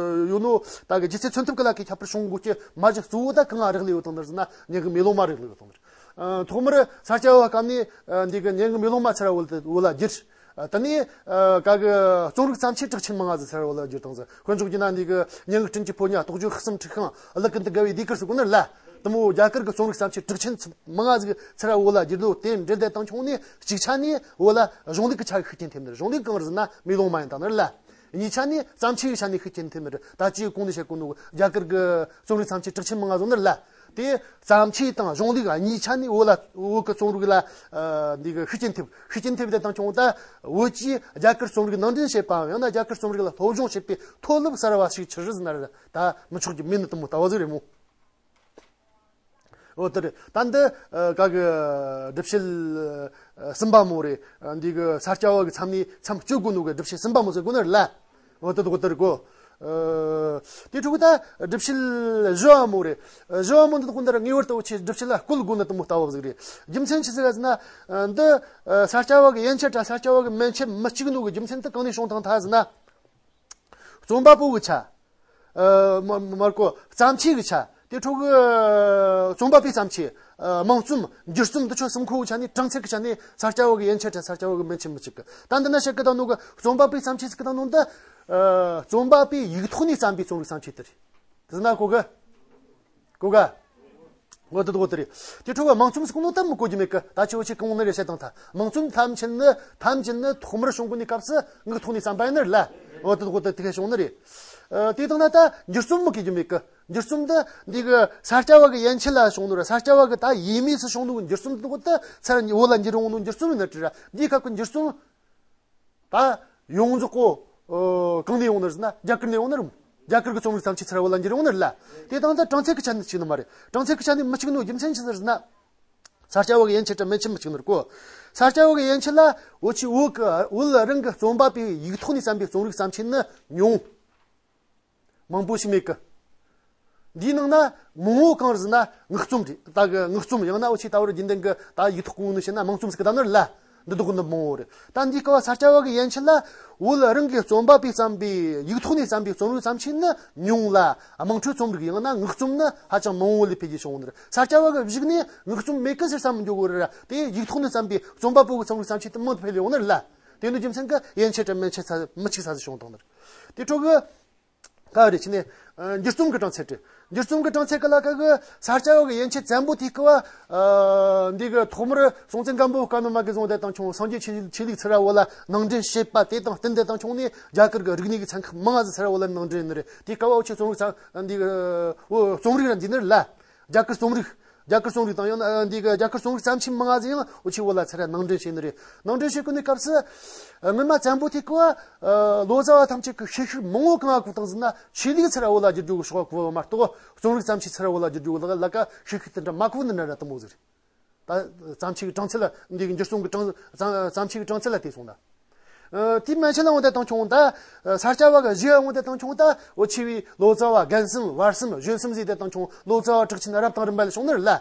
ཡོད་ནོ་ད་གི་སྒྱུ་རྩལ་མཚོན་ཐབས་གི་ལ་གི་ཁྱད་པར་བྱུང་དགོས་ཀྱི་མ་གཞི་གཙོ་བོ་ད་གང་ང་རག་ལས་ཡོད་དང་ནི་ཟེར་ན་ཉན་གི་མེ་ལོང་མ་རག་ལས་ཡོད་དང་ནི། ཐོག་མར་ས་སྐྱ་བ་སྐབས་ནས་འདི་གི་ཉན་གི་མེ་ལོང་མ་ཚར་བ་ལ་བསྒྱུར། དེ་ནས་ཨ་ག་གི་རྩོམ་རིག་བརྩམས་ཆོས་གྲགས་ཆེན་མང་ང་ཟིག་ཚར་བ་ལ་བསྒྱུར་དང་ཟིག་དཔེ་འཇོག་རྒྱུ་ན་འདི་གི་སྙན་ངག་སྤྲིན་གྱི་ཕོ་ཉ་རྟོགས་བརྗོད་དཔག་བསམ་འཁྲིག་ཤིང་གླུ་ཀུན་ཏུ་དགའ་བའི་ཟློས་གར་ཟེར་གོ་ནི་ལ། དེ་མོ་རྒྱ་གར་གི་རྩོམ་རིག་བརྩམས་ཆོས་གྲགས་ཆེན་མང་ང་ཟིག་ཚར་བ་ལ་བསྒྱུར་ལོ་དེ་འབྲེལ་ལྡན་དང་ཆུང་ནས་གཅིག་ཆ་ནས་བོད་ལ་གཞུང་ལུགས་ཀྱི་ཆ་གི་ཤུགས་རྐྱེན་ཐེབས་ནི་རེད། གཞུང་ལུགས་གང་རེད་ཟེར་ན་མེ་ལོང་མ་ཡིན་དང་ནི་རེད་ལ། གཉིས་ཆ་ནས་བརྩམས་ཆོས་ཀྱི་ཆ་ནས་ཤུགས་རྐྱེན་ཐེབས་ནི་རེད། ད་ཅིའི་གོང་ནས་བཤད་གོ་ནོ་རྒྱ་གར་གི་རྩོམ་རིག་བརྩམས་ཆོས་གྲགས་ཆེན་མང་ང་ཟིག་ནི་རེད་ལ། དེ་བརྩམས་ཆོས་དང་གཞུང་ལུགས་གཉིས་ཆ་ནས་བོད་ལ་བོད་ཀྱི་རྩོམ་རིག་ལ་ཨ་འདི་གི་ཤུགས་རྐྱེན་ཐེབས། ཤུགས་རྐྱེན་ཐེབས་དེ་དང་ཆུང་ད་བོད་ཀྱིས་རྒྱ་གར་རྩོམ་རིག་ནང་འདྲེན་བྱེད་པའམ་ཡང་ན་རྒྱ་གར་རྩོམ་རིག་ལ་སློབ་སྦྱོང་བྱེད་པའི་མཐོ་སློབ་གསར་བ་ཞིག་ཆགས་རེད་ཟེར་ན་རེད། ད་མི་ཆོག་རྒྱུ་མེད་ནི་དེ་མོ་ལྟ་བུ་ཟིག་རེད་མོ། འོ་དེ་རེད། ད་འདི་ཨ་ག་གི་སྒྲུབ་བྱེད་ཨ་གསུམ་པ་མོ་རེད། ཨ་འདི་གི་ས་སྐྱ་བ་གི་མཚམས་ནས་མཚམས་གཅོད་དགོས་ནོ་གི་སྒྲུབ་བྱེད་གསུམ་པ་མོ་ཟེར་དགོས་ནི་རེད་ལ། འོ་དེ་དགོས་དེ་རེད་གོ། ཨ་དེ་ཕྲུ་གུ་ད་སྒྲུབ་བྱེད་བཞི་བ་མོ་རེད། བཞི་བ་མོ་འདི་དགོས་འདི་ར་ངེས་པར་དུ་འུ་ཆི་སྒྲུབ་བྱེད་ལ་བཀོལ་དགོས་ནི་དེ་མོ་ལྟ་བུ་ཟིག་རེད། རྒྱུ་མཚན་ཆི་ཟིག་ཟེར་ན་ཨ་འདི་ཨ་ས་སྐྱ་བ་གི་ཡན་ཆད་དང་ས་སྐྱ་བ་གི་མན་ཆད་མི་གཅིག་ནོ་གི་རྒྱུ་མཚན་དེ་གང་ནས་བྱུང་ཐང་ཐ་ཟེར་ན། རྩོམ་པ་པོ་གི་ཆ། ཨ་མ་མར་གོ་བརྩམས་ཆོས་ཀྱི་ཆ། དེ་ཕྲུ་གུ་ཨ་རྩོམ་པ་པོའི་བརྩམས་ཆོས། ཨ་མང་རྩོམ་འགྱུར་རྩོམ་འདི་ཆོ་གསུམ་ཁོ་བོའི་ཆ་ནས་གྲངས་ཚད་ཀྱི་ཆ་ནས་ས་སྐྱ་བ་གི་ཡན་ཆད་དང་ས་སྐྱ་བ་གི་མན་ཆད་མི་གཅིག་གི། ད་འདི་ན་བཤད་གི་ད་ནོ་གི་རྩོམ་པ་པོའི་བརྩམས་ཆོས་ཟེར་གི་ད་ནོ་འདི། ཨ་རྩོམ་པ་པོའི་ཡིག་ཐོག་ནས་བརྩམས་པའི་རྩོམ་རིག་བརྩམས་ཆོས་དེ་རེད། དེ་ན་གོ་གི། གོ་ག་འོ་དེ་དགོས་དེ་རེད། དེ་ཕྲུ་གུ་མང་རྩོམ་ཟེར་གོ་ནོ་ད་མི་གོ་རྒྱུ་མེད་གི། ད་ཆོ་ཆི་གང་ནི་རེ་བཤད་དང་ཐ། མང་རྩོམ་ཐམས་ཅད་ནི་ཐམས་ཅད་ནི་ཐོག་མར་བྱུང་གོ་ནི་སྐབས་སུ་ངག་ཐོག་ནས་བརྩམས་པ་ཡིན་ནི་རེད་ལ། འོ་དེ་དགོས་དེ་དེ་ག་བྱུང་ནི་རེད། ཨ་དེ་དང་ན་ད་འགྱུར་རྩོམ་མི་གོ་རྒྱུ་མེད་གི། འགྱུར་རྩོམ་འདི་འདི་གི་ས་སྐྱ་བ་གི་ཡན་ཆད་ལ་བྱུང་ནོ་ར་ས་སྐྱ་བ་གི་ད་ཡས་མས་སུ་བྱུང་ནོ་གི་འགྱུར་རྩོམ་འདི་དགོས་ད་ཚར་བོད་ལ་འགྱུར་འོང་ནོ་འགྱུར་རྩོམ་ཡིན་ནི་རེད་ར། འདིའི་སྐབས་ཀྱི་འགྱུར་རྩོམ། ད་ཡོངས་རྫོགས་གོ། ཨ་གང་ནས་ཡོང་ནི་ཟེར་ན་རྒྱ་གར་ནས་ཡོང་ནི་རེད། རྒྱ་གར་གི་རྩོམ་རིག་བརྩམས་ཆོས་ཚུར་བོད་ལ་འགྱུར་ཡོང་ནི་རེད་ལ། དེ་དང་ད་གྲངས་ཚད་ཀྱི་ཆ་ནས་གཅིག་ནི་མ་རེད། གྲངས་ཚད་ཀྱི་ཆ་ནས་མི་གཅིག་ནོ་རྒྱུ་མཚན་ཅི་ཟེར་ན། ས་སྐྱ་བོད་ཀྱི་ཡན་ཆད་དང་མན་ཆད་མི་གཅིག་ནི་རེད་གོ། ས་སྐྱ་བོད་ཀྱི་ཡན་ཆད་ལ་འུ་ཆོ་བོད་ཀྱི་བོད་རང་གི་རྩོམ་པ་པོའི་ཡིག་ཐོག་ནས་བརྩམས་པའི་རྩོམ་རིག་བརྩམས་ཆོས་ནི་ཉུང་། མང་པོ་ཞིག་མེད་གི། འདིའི་ནང་ན་མང་བོ་གང་རེད་ཟེར་ན་ངག་རྩོམ་རེད། ད་གི་ངག་རྩོམ་ཡང་ན་འུ་ཆོས་ད་བར་རྒྱུན་ལྡན་གི་ད་ཡིག་ཐོག་གི་ངོས་ནས་བཤད་ན་མང་རྩོམ་ཟེར་གི་ད་ནི་རེད་ལ། འདི་དག་གི་འདི་མང་བོ་རེད། ད་འདིའི་སྐབས་ས་སྐྱ་བོད་ཀྱི་ཡན་ཆད་ལ་བོད་རང་གི་རྩོམ་པ་པོས་བརྩམས་པའི་ཡིག་ཐོག་ནས་བརྩམས་པའི་རྩོམ་རིག་བརྩམས་ཆོས་ནི་ཉུང་ལ། དམངས་ཁྲོད་རྩོམ་རིག་ཡང་ན་ངག་རྩོམ་ནི་ཧ་ཅང་མང་བོ་ལས་འཕེལ་རྒྱས་བྱུང་བ་ནི་རེད། ས་སྐྱ་བོད་ཀྱི་གཞུག་ནས་ངག་རྩོམ་མེད་གི་ཟེར་བསམ་མི་འགྱོ་གི་རེད་ར། དེ་ཡིག་ཐོག་ནས་བརྩམས་པའི་རྩོམ་པ་པོ་གི་རྩོམ་རིག་བརྩམས་ཆོས་དེ་མང་དུ་འཕེལ་ཡོང་ནི་རེད་ལ། དེ་ནི་རྒྱུ་མཚན་གི་ཡན་ཆད་དང་མན་ཆད་ས་མི་གཅིག་ས་ཟིག་བྱུང་བཏང་ནི་རེད། དེ་འཕྲོ་གི། ག་རེ་ཆི་ནས། འགྱུར་རྩོམ་གྱི་གྲངས་ཚད་དེ། འགྱུར་རྩོམ་གྱི་གྲངས་ཚད་ཀྱི་ལ་ཀ་གི་ས་སྐྱ་བ་གི་ཡན་ཆད་བཙན་པོ་དེ་ཀ་བ། འདི་གི་ཐོག་མར་སྲོང་བཙན་སྒམ་པོ་བཀའ་གནང་མ་གི་བཟུང་དེ་དང་ཆུང་སངས་རྒྱས་ཆོས་ཆོས་ལུགས་ཚུར་བ་ལ་ནང་འདྲེན་བྱེད་པ་དེ་དང་བསྟུན་དེ་དང་ཆུང་ནས་རྒྱ་གར་གྱི་རིག་གནས་ཀྱི་ཚན་ཁག་མང་ང་ཟིག་ཚུར་བ་ལ་ནང་འདྲེན་ནི་རེད། དེ་ཀ་བ་འུ་ཆོས་རྩོམ་རིག་ཚན་འདི་གི་འོ་རྩོམ་རིག་ར་འདི་ནི་རེད་ལ། རྒྱ་གར་རྩོམ་རིག་རྒྱ་གར་རྩོམ་རིག་དང་ཡང་ན་འདི་གི་རྒྱ་གར་རྩོམ་རིག་བརྩམས་ཆོས་མང་ང་ཟིག་ཡང་འུ་ཆོས་བོད་ལ་ཚུར་ནང་འདྲེན་བྱས་ནི་རེད། ནང་འདྲེན་བྱེད་དགོས་ནི་སྐབས་སུ། སྔོན་མ་བཙན་པོ་དེ་ཀ་བ། ལོ་ཙཱ་བ་ཐམས་ཅད་ཀྱི་ཤེས་ཤུགས་མང་བོ་གང་བ་བཀོལ་བཏང་ཟིན་ན་ཆོས་ལུགས་ཚུར་བོད་ལ་བསྒྱུར་རྒྱུ་གི་ཕྱོགས་བཀོལ་བ་མ་གཏོགས་རྩོམ་རིག་བརྩམས་ཆོས་ཚུར་བོད་ལ་བསྒྱུར་རྒྱུ་གི་ལ་ལ་ཀ་ཤེས་ཤུགས་དེ་འདྲ་མ་བཀོལ་ནི་འདྲ་འདྲ་དུ་མོ་ཟིག་རེད། ད་བརྩམས་ཆོས་ཀྱི་གྲངས་ཚད་ལ་འདི་གི་འགྱུར་རྩོམ་གྱི་གྲངས་བརྩམས་ཆོས་གྲངས་ཚད་ལ་བལྟས་སོང་ན། ཨ། དེའི་མན་ཆད་ལ་འོང་དེ་དང་ཆུང་ད། ཨ། ས་སྐྱ་བ་གི་གཞི་འོང་དེ་དང་ཆུང་ད། འོ་ཆེ་བའི་ལོ་ཙཱ་བ་རྒན་གསུམ་བར་གསུམ་གཞོན་གསུམ་ཟེར་དེ་དང་ཆུང་ལོ་ཙཱ་བ་གྲགས་ཆེན་རབ་དང་རིམ་པ་ལ་བྱུང་ནི་རེད་ལ།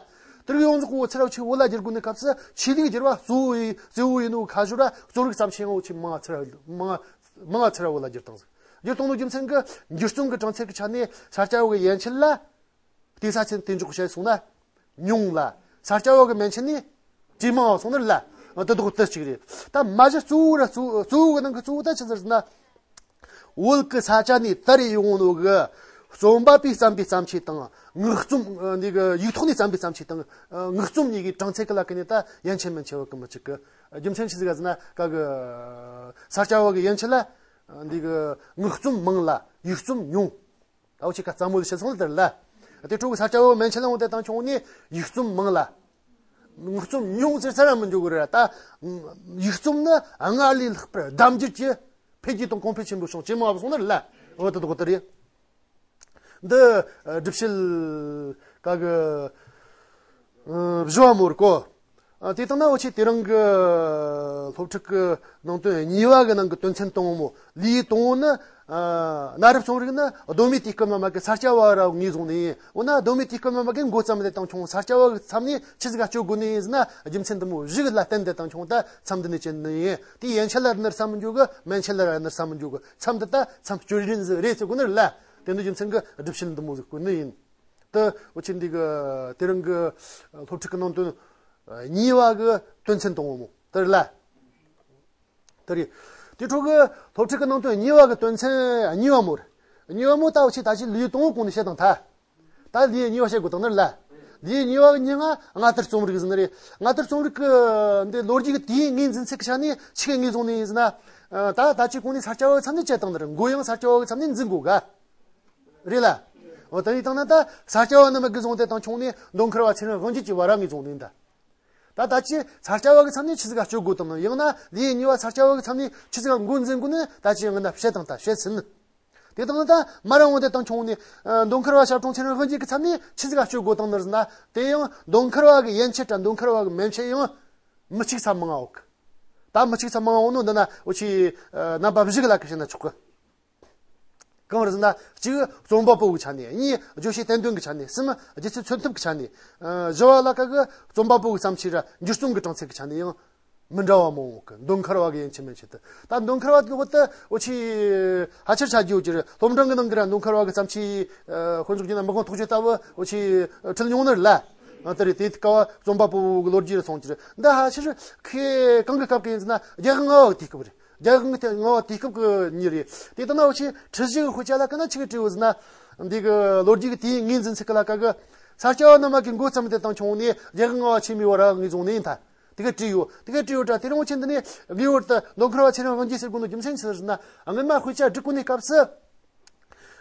དེ་རིགས་ཡོངས་རྫོགས་གི་འུ་ཆོས་བོད་ལ་བསྒྱུར་དགོས་ནི་སྐབས་སུ་ཆོས་ལུགས་བསྒྱུར་བ་གཙོ་བོ་ཡིན་གཙོ་བོ་ཡིན་ནོ་ཁ་ཤོར་ར་རྩོམ་རིག་བརྩམས་ཆོས་ཡང་འུ་ཆོས་མང་ང་ཚུར་མང་ང་མང་ང་ཚུར་བོད་ལ་བསྒྱུར་བཏང་ཟིག་བསྒྱུར་གཏོང་ནོ་རྒྱུ་མཚན་གི་འགྱུར་རྩོམ་གི་གྲངས་ཚད་གི་ཆ་ནས་ས་སྐྱ་བ་གི་ཡན་ཆད་ལ། དེ་ས་ཆེན་དེ་འཇོག་བྱས་སོང་ན། ཉུང་ལ། ས་སྐྱ་བ་གི་མན་ཆད་ནས། ཇེ་མང་བ་སོང་ནི་ལ། དེ་དག་དེ་གཅིག་རེད། ད་མ་གཞི་གཙོ་བོ་ར་གཙོ་གཙོ་བོ་གི་ནང་གི་གཙོ་བོ་ད་ཆི་ཟེར་ན། བོད་གི་ས་ཆ་ནས་དར་རེ་ཡོང་ནོ་གི། རྩོམ་པ་པོས་བརྩམས་པའི་བརྩམས་ཆོས་དང་། ངག་རྩོམ་འདི་གི་ཡིག་ཐོག་ནས་བརྩམས་པའི་བརྩམས་ཆོས་དང་། ངག་རྩོམ་གཉིས་ཀྱི་གྲངས་ཚད་གི་ལ་ཀ་ནས་ད་ཡན་ཆད་མན་ཆད་བ་གི་མི་གཅིག་གི། རྒྱུ་མཚན་ཆི་ཟིག་ག་ཟེར་ན་ག་གི། ས་སྐྱ་བ་གི་ཡན་ཆད་ལ། འདི་གི་ངག་རྩོམ་མང་ལ་ཡིག་རྩོམ་ཉུང་། ད་འུ་ཆོས་ཁ་རྩ་མོ་ལ་བཤད་སོང་ལ་དེར་ལ། དེ་འཕྲོ་གི་ས་སྐྱ་བོ་མན་ཆད་ལ་འོང་དེ་དང་ཆུང་ནས་ཡིག་རྩོམ་མང་ལ། ངག་རྩོམ་ཉུང་ཟེར་ས་ར་མི་འཇུག་གི་རེད་ད། ཡིག་རྩོམ་ནི་སྔར་ལས་ལྷག་པར་ལྡབ་འགྱུར་གྱིས་འཕེལ་རྒྱས་དང་གོང་འཕེལ་ཆེན་པོ་བྱུང་ཇེ་མང་བ་སོང་ནི་རེད་ལ། འོ་དེ་དག་དེ་རེད། འདི་སྒྲུབ་བྱེད་ག་གི། བཞི་བ་མོ་རེད་གོ། ཨ། དེ་ལྟ་ན་འུ་ཆོས་དེ་རིང་གི་སློབ་ཁྲིད་ཀྱི་ནང་དོན་གཉིས་པ་གི་ནང་གི་དོན་ཚན་དང་པོ་ལེའུ་དང་པོ་ནི། ཨ། གནའ་རབས་རྩོམ་རིག་ནི་གདོད་མའི་དུས་སྐབས་ནས་མ་གི་ས་སྐྱ་བ་ར་ངོས་བཟུང་ནི་ཡིན། འོ་ན་གདོད་མའི་དུས་སྐབས་ནས་མ་གི་འགོ་བརྩམས་ཏེ་དང་ཆུང་ས་སྐྱ་བ་གི་མཚམས་ནས་ཆི་ཟིག་ག་སྤྱོད་དགོས་ནི་ཡིན་ཟེར་ན། རྒྱུ་མཚན་འདི་མོ་བཞི་གི་ལ་བརྟེན་ཏེ་དང་ཆུང་ད་མཚམས་འདི་ནས་བཅད་ནི་ཡིན། དེ་ཡན་ཆད་ལ་ནི་བསམ་མི་འཇུག་གི། མན་ཆད་ལ་ནི་བསམ་མི་འཇུག་གི། མཚམས་འདི་ད་མཚམས་སྤྱོད་རིན་ཟིག་རེད་ཟེར་དགོས་ནི་རེད་ལ། དེ་འདི་རྒྱུ་མཚན་གི་སྒྲུབ་བྱེད་འདི་མོ་ཟིག་དགོས་ནི་ཡིན། དེ་འུ་ཆོས་འདི་གི་དེ་རིང་གི་སློབ་ཁྲིད་ཀྱི་ནང་དོན་གཉིས་པ་གི་དོན་ཚན་དང་པོ་མོ་དེ་རེད་ལ། དེ་རེད། དེ་འཕྲོ་གི་སློབ་ཁྲིད་ཀྱི་ནང་དོན་གཉིས་པ་གི་དོན་ཚན་གཉིས་པ་མོ་རེད། གཉིས་པ་མོ་ད་འུ་ཆོས་ད་ཅི་ལེའུ་དང་པོ་གོང་ནས་བཤད་དང་ཐ། ད་ལེའུ་གཉིས་པ་བཤད་དགོས་དང་ནི་རེད་ལ། ལེའུ་གཉིས་པ་གི་མྱིང་ང་སྔ་དར་རྩོམ་རིག་ཟེར་ནི་རེད། སྔ་དར་རྩོམ་རིག་གི་འདི་ལོ་རྒྱུས་ཀྱི་དུས་ཡུན་ངོས་འཛིན་ཚད་ཀྱི་ཆ་ནས་ཆི་གི་ངོས་བཟུང་ནི་ཡིན་ཟེར་ན། ད་ད་ཅི་གོང་ནས་ས་སྐྱ་བ་གི་མཚམས་ནས་བཅད་དང་ནི་རེད། མགོ་ཡང་ས་སྐྱ་བ་གི་མཚམས་ནས་འཛིན་དགོས་ག་རེད་ལ། འོ་ད་ཡིན་དང་ན་ད་ས་སྐྱ་བ་རྣམས་གི་བཟུང་དེ་དང་ཆུང་ནས་མདོ་མཁར་བ་ཚེ་རིང་དབང་རྒྱལ་གྱི་བར་ངོས་བཟུང་ནི་ཡིན་ད། ད་ད་ཅི་ས་སྐྱ་བ་གི་མཚམས་ནས་ཆི་ཟིག་ག་སྤྱོད་དགོས་དང་ནི། ཡང་ན་ལེའུ་གཉིས་པ་ས་སྐྱ་བ་གི་མཚམས་ནས་ཆི་ཟིག་ག་འགོ་འཛིན་དགོས་ནི་ད་ཅི་ཡང་ན་བཤད་དང་ད་བཤད་ཟིན། དེ་དང་ད་མར་འོང་དེ་དང་ཆུང་ནས། ཨ། མདོ་མཁར་བ་ཞབས་དྲུང་ཚེ་རིང་དབང་རྒྱལ་གྱི་མཚམས་ནས་ཆི་ཟིག་ག་སྤྱོད་དགོས་དང་ནི་ཟེར་ན། དེ་ཡང་མདོ་མཁར་བ་གི་ཡན་ཆད་དང་མདོ་མཁར་བ་གི་མན་ཆད་ཡང་མི་གཅིག་ས་མང་ང་འོག་ད་མི་གཅིག་ས་མང་ང་འོག་ནོ་འདི་ན་འུ་ཆོས། ཨ། རྣམ་པ་བཞི་གི་ལ་ཀ་བཤད་ན་ཆོག་གི། གང་རེད་ཟེར་ན། གཅིག་རྩོམ་པ་པོ་གི་ཆ་ནས། གཉིས་རྗོད་བྱེད་བསྟན་དོན་གི་ཆ་ནས། གསུམ་རྒྱུ་ཆ་མཚོན་ཐབས་ཀྱི་ཆ་ནས། ཨ། བཞི་བ་ལ་ཀ་གི་རྩོམ་པ་པོ་གི་བརྩམས་ཆོས་ར་འགྱུར་རྩོམ་གི་གྲངས་ཚད་ཀྱི་ཆ་ནས་ཡང་མི་འདྲ་བ་མང་བོ་གི། མདོ་མཁར་བ་གི་ཡན་ཆད་མན་ཆད་དུ། ད་མདོ་མཁར་བ་དེ་འུ་ཆོས་ཕལ་ཆེར་ཆ་རྒྱུ་ཅི་རེད། སློབ་འབྲིང་གི་ནང་གི་ར་མདོ་མཁར་བ་གི་བརྩམས་ཆོས། ཨ། དཔེ་འཇོག་རྒྱུ་ན་མི་དབང་རྟོགས་བརྗོད་ལྟ་བུ་འུ་ཆོས་ཁྲིད་མྱོང་ནི་རེད་ལ། ཨ། དེ་རེད། དེ་ཀ་བ་རྩོམ་པ་པོ་གི་ལོ་རྒྱུས་ར་སོང་ཅི་རེད། འདི་ཕལ་ཆེར་ཁོས་གང་གི་སྐབས་ཀྱི་ཡིན་ཟེར་ན་རྒྱལ་དབང་ལྔ་པ་གི་དུས་སྐབས་རེད། རྒྱལ་དབང་གི་ལྔ་པ་དུས་སྐབས་ཀྱི་མྱི་རེད། དེ་ལྟ་ན་འུ་ཆོས་ཁྲིད་གཞི་གི་དཔེ་ཆ་ལ་ཀ་ན་ཆི་གི་བྲིས་ཡོད་ཟེར་ན། འདི་གི་ལོ་རྒྱུས་ཀྱི་དུས་ཡུན་ངོས་འཛིན་ཚད་ཀྱི་ལ་ཀ་གི། ས་སྐྱ་བ་རྣམས་ཀྱི་འགོ་བརྩམས་ཏེ་དང་ཆུང་ནས་རྒྱལ་དབང་ལྔ་པ་ཆེན་མོའི་བར་ངོས་བཟུང་ནས་ཡིན་ད། དེ་ག་བྲིས་ཡོད། དེ་ག་བྲིས་ཡོད་དྲ། དེ་རིང་འུ་ཆོས་འདི་ནས་ངེས་པར་དུ་མདོ་མཁར་བ་ཚེ་རིང་དབང་རྒྱལ་ཟེར་དགོས་ནོ་རྒྱུ་མཚན་ཆི་ཟེར་ན། སྔོན་མ་དཔེ་ཆ་སྒྲིག་གོ་ནས་སྐབས་སུ།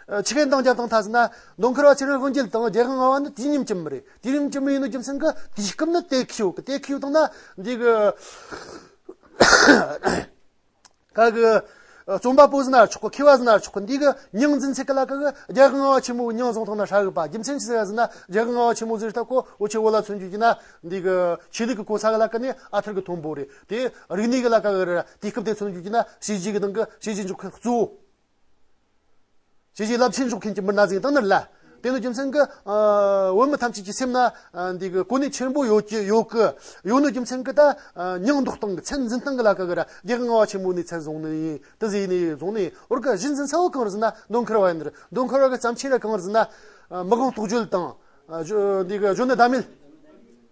ཨ། ཆི་གི་འདང་རྒྱབ་དང་ཐ་ཟེར་ན། མདོ་མཁར་བ་ཚེ་རིང་དབང་རྒྱལ་དང་རྒྱལ་དབང་ལྔ་པ་ནི་དུས་མཉམ་གྱི་མི་རེད། དུས་མཉམ་གྱི་མི་ཡིན་ནོ་རྒྱུ་མཚན་གྱིས་དུས་སྐབས་ནི་དེ་ཁེལ་ཡོད་གི། དེ་ཁེལ་ཡོད་དང་ན་འདི་གི། ག་གི། རྩོམ་པ་པོ་ཟེར་ན་ཆོག་གི། མཁས་པ་ཟེར་ན་ཆོག་གི། འདི་གི་མྱིང་འཛིན་ཚད་ཀྱི་ལ་ཀ་གི་རྒྱལ་དབང་ལྔ་པ་ཆེན་མོའི་མྱིང་བཟུང་ཐང་ན་ཧྲ་གི་པ། རྒྱུ་མཚན་ཆི་ཟེར་ཟེར་ན། རྒྱལ་དབང་ལྔ་པ་ཆེན་མོ་ཟེར་ད་ཁོ་འུ་ཆོས་བོད་ལ་མཚོན་རྒྱུ་ན་འདི་གི་ཆོས་ལུགས་ཀྱི་གོ་ས་གི་ལ་ཀ་ནས་ཨ་ཐུར་གི་མཐོན་པོ་རེད། དེ་རིག་གནས་གི་ལ་ཀ་གི་རེད། དུས་སྐབས་དེ་མཚོན་རྒྱུ་ན་བྱས་རྗེས་གི་ནང་གི་བྱས་རྗེས་འཇོག་མཁན་གཙོ་བོ། བྱས་རྗེས་རླབས་ཆེན་འཇོག་མཁན་གྱི་མི་སྣ་ཟིག་དང་ནི་རེད་ལ། དེ་ནི་རྒྱུ་མཚན་གྱིས། ཨ། བོད་མི་ཐམས་ཅད་ཀྱི་སེམས་ན། ཨ། འདི་གི་གོ་གནས་ཆེན་པོ་ཡོད་ཀྱི་ཡོད་གི། ཡོད་ནི་རྒྱུ་མཚན་གྱིས་ད། ཨ། མྱིང་འདོགས་སྟངས་གི་ཚད་འཛིན་སྟངས་གི་ལ་ཀ་གི་ར་རྒྱལ་དབང་ལྔ་པ་ཆེན་མོ་ནས་ཚད་བཟུང་ནི་ཡིན། དེ་ཟིག་ནས་བཟུང་ནི་ཡིན། འོར་གི་གཞི་འཛིན་ས་བོ་གང་རེད་ཟེར་ན་མདོ་མཁར་བ་ཡིན་ནི་རེད། མདོ་མཁར་བ་གི་བརྩམས་ཆོས་ར་གང་རེད་ཟེར་ན། ཨ། མི་དབང་རྟོགས་བརྗོད་དང་། ཨ། འདི་གི་གཞོན་ནུ་ཟླ་མེད།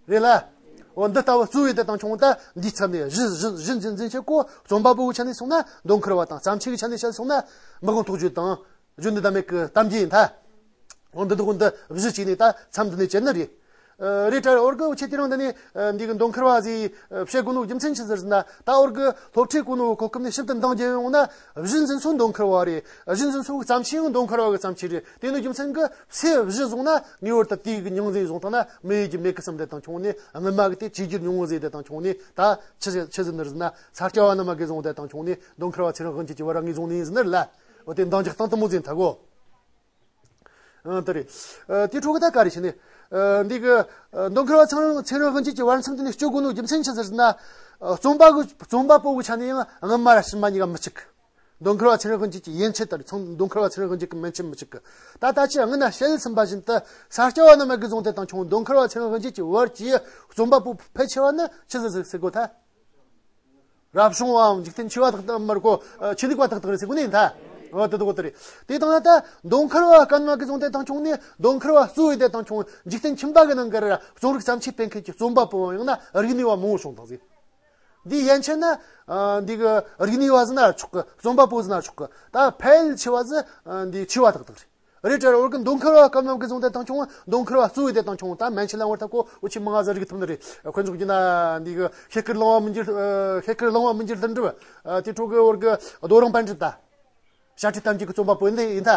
རེད་ལ། འོ་འདི་ལྟ་བུ་གཙོ་བོ་དེ་དང་ཆུང་ད་འདིའི་ཚབ་ནས་གཞི་གཞི་གཞི་འཛིན་འཛིན་ཆེད་ཀོ། རྩོམ་པ་པོའི་ཆ་ནས་སོང་ན་མདོ་མཁར་བ་དང་། བརྩམས་ཆོས་ཀྱི་ཆ་ནས་བཤད་སོང་ན་མི་དབང་རྟོགས་བརྗོད་དང་ རྒྱུན་དུ་ད་མེད་གི་གཏམ་རྒྱུད་ཡིན་ད། འོ་འདི་དག་འདི་བཞི་བྱས་ནས་ད་མཚམས་འདི་ནས་བཅད་ནི་རེད། ཨ་རེད་དྲ་འོར་གི་འུ་ཆོས་དེ་རིང་འདི་ནས་ཨ་འདི་གི་མདོ་མཁར་བ་ཟིག་ཨ་བཤད་དགོས་ནོ་རྒྱུ་མཚན་ཆི་ཟིག་ཟེར་ན། ད་འོར་གི་སློབ་ཁྲིད་གོ་ནོ་གོ་སྐབས་ནས་ཞིབ་ཏུ་འདང་རྒྱབ་ཡོང་ན། གཞི་འཛིན་ས་མདོ་མཁར་བ་རེད། གཞི་འཛིན་ས་གི་བརྩམས་ཆོས་ཡང་མདོ་མཁར་བ་གི་བརྩམས་ཆོས་རེད། དེ་ནི་རྒྱུ་མཚན་གི་ཚེ་བཞི་བཟུང་ན་ངེས་པར་དུ་དེའི་གི་མྱིང་ཟིག་བཟུང་ཐང་ན། མི་ཡུལ་གྱི་མེ་ཁུ་སུམ་དེ་དང་ཆུང་ནས། སྔོན་མ་གི་དེ་ཆོས་བརྒྱུད་ཉུང་ངུ་ཟིག་དེ་དང་ཆུང་ནས། ད་ཆི་ཆི་ཟིག་ནི་ཟེར་ན། ས་སྐྱ་བ་རྣམས་གི་བཟུང་དེ་དང་ཆུང་ནས་མདོ་མཁར་བ་ཚེ་རིང་དབང་ཆེན་གྱི་བར་ངོས་བཟུང་ནི་ཡིན་ཟེར་ནི་ལ། འོ་དེ་འདང་རྒྱག་སྟངས་དེ་མོ་ཟིག་ཐལ་གོ། ཨ་དེ་རེད། ཨ་དེ་འཕྲོ་གི་ད་ག་རེ་བྱས་ནས། ཨ་འདི་གི་ཨ་མདོ་མཁར་བ་ཚེ་རིང་ཚེ་རིང་དབང་ཆེན་གྱི་བར་མཚམས་དེ་ནས་གཅོད་དགོས་ནོ་རྒྱུ་མཚན་ཆི་ཟིག་ཟེར་ན། ཨ་རྩོམ་པ་གི་རྩོམ་པ་པོ་གི་ཆ་ནས་ཡང་སྔ་མ་ར་ཕྱི་མ་གཉིས་ཀ་མི་གཅིག་གི། མདོ་མཁར་བ་ཚེ་རིང་དབང་ཆེན་གྱི་ཡན་ཆད་ལྟར་ཚང་མདོ་མཁར་བ་ཚེ་རིང་དབང་ཆེན་གྱི་མན་ཆད་མི་གཅིག་གི། ད་ལྟ་ཅི་སྔོན་ན་བཤད་ཟིན་པ་བཞིན་དུ་ས་སྐྱ་བ་རྣམས་གི་བཟུང་དེ་དང་ཆུང་མདོ་མཁར་བ་ཚེ་རིང་དབང་ཆེན་གྱི་བར་གྱི་རྩོམ་པ་པོ་ཕལ་ཆེ་བ་ནི་ཆི་ཟིག་ཟིག་ཟེར་གོ་ཐལ། རབ་བྱུང་བའམ་འཇིག་རྟེན་འཆི་བ་ཏག་ཏག་མར་གོ། ཨ་ཆོས་ལུགས་པ་ཏག་ཏག་རེད་ཟེར་གོ་ནི་ཡིན་ད། འོ་དེ་དག་དེ་རེད། དེ་དང་ན་ད་མདོ་མཁར་བ་སྐམ་མ་གི་བཟུང་དེ་དང་ཆུང་ནས་མདོ་མཁར་བ་གཙོ་བོའི་དེ་དང་ཆུང་འཇིག་རྟེན་ཁྱིམ་པ་གི་ནང་གི་ར་རྩོམ་རིག་བརྩམས་ཆོས་སྤེལ་མཁན་གྱི་རྩོམ་པ་པོ་ཡང་ན་རིག་གནས་བ་མང་བོ་བྱུང་བཏང་ཟིག། འདིའི་ཡན་ཆད་ན་ཨ་འདི་གི་རིག་གནས་བ་ཟེར་ན་ཆོག་གི། རྩོམ་པ་པོ་ཟེར་ན་ཆོག་གི། ད་ཕལ་ཆེ་བ་ཟིག་ཨ་འདི་འཆི་བ་ཏག་ཏག་རེད། རེད་དྲ་འོར་གི་མདོ་མཁར་བ་སྐམ་མ་གི་བཟུང་དེ་དང་ཆུང་། མདོ་མཁར་བ་གཙོ་བོའི་དེ་དང་ཆུང་། ད་མན་ཆད་ལ་འོར་ད་གོ་འུ་ཆོས་མང་ང་ཟིག་རིག་ཐུབ་ནི་རེད། དཔེ་འཇོག་རྒྱུ་ན་འདི་གི་ཤེལ་དཀར་གླིང་བ་མི་འགྱུར། ཨ་ཤེལ་དཀར་གླིང་བ་མི་འགྱུར་ལྷུན་གྲུབ། ཨ་དེ་འཕྲོ་གི་འོར་གི་རྡོ་རིང་པཎ་གྲུབ་ད། བཤད་ཁྲིད་གཏམ་རྒྱུད་ཀྱི་རྩོམ་པ་པོ་འདི་ཡིན་ད།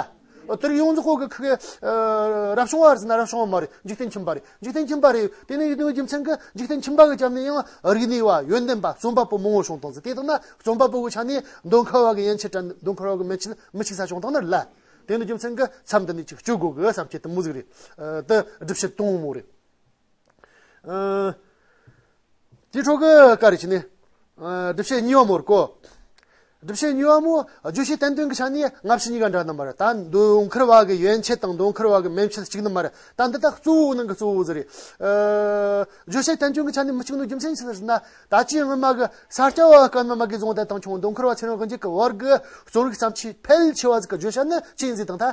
དེར་ཡོངས་རྫོགས་གི་ཁི་གི་ཨ་རབ་བྱུང་བ་རེད་ཟེར་ན་རབ་བྱུང་བ་མ་རེད། འཇིག་རྟེན་ཁྱིམ་པ་རེད། འཇིག་རྟེན་ཁྱིམ་པ་རེད། དེ་ནས་ཡིན་དུས་རྒྱུ་མཚན་གི་འཇིག་རྟེན་ཁྱིམ་པ་གི་རྒྱབ་ནས་ཡང་རིག་གནས་བ་ཡོན་ཏན་པ་རྩོམ་པ་པོ་མང་བོ་བྱུང་བཏང་ཟིག། དེ་དང་ན་རྩོམ་པ་པོ་གི་ཆ་ནས་མདོ་མཁར་བ་གི་ཡན་ཆད་དྲ་མདོ་མཁར་བ་གི་མན་ཆད་མི་གཅིག་ས་བྱུང་བཏང་ནི་རེད་ལ། དེ་ནི་རྒྱུ་མཚན་གི་མཚམས་འདི་ནས་ཅིག་གཅོད་དགོས་གི་བསམ་ཁྱེད་དེ་མོ་ཟིག་རེད། ཨ་དེ་སྒྲུབ་བྱེད་དང་པོ་རེད། ཨ་དེ་འཕྲོ་གི་ག་རེ་བྱས་ནས། ཨ་སྒྲུབ་བྱེད་གཉིས་པ་མོ་རེད་གོ། སྒྲུབ་བྱེད་གཉིས་པ་མོ་བརྗོད་བྱའི་བསྟན་དོན་གི་ཆ་ནས་སྔ་ཕྱི་གཉིས་ཀ་འདྲ་ནི་མ་རེད། ད་མདོ་མཁར་བ་གི་ཡན་ཆད་དང་མདོ་མཁར་བ་གི་མན་ཆད་གཅིག་ནི་མ་རེད། ད་འདི་དག་གཙོ་བོ་ནང་གི་གཙོ་བོ་ཟིག་རེད། ཨ་བརྗོད་བྱའི་བསྟན་དོན་གི་ཆ་ནས་མི་གཅིག་ནོ་རྒྱུ་མཚན་ཆི་ཟིག་ཟེར་ན། ད་ཅི་སྔོན་མ་གི་ས་སྐྱ་བ་སྐམ་མ་གི་བཟུང་དེ་དང་ཆུང་མདོ་མཁར་བ་ཚེ་རིང་དབང་ཆེན་གི་བར་གི་རྩོམ་རིག་བརྩམས་ཆོས་ཕལ་ཆེ་བ་ཟིག་གི་བརྗོད་བྱ་ནི་ཅི་ཡིན་ཟེར་དང་ད།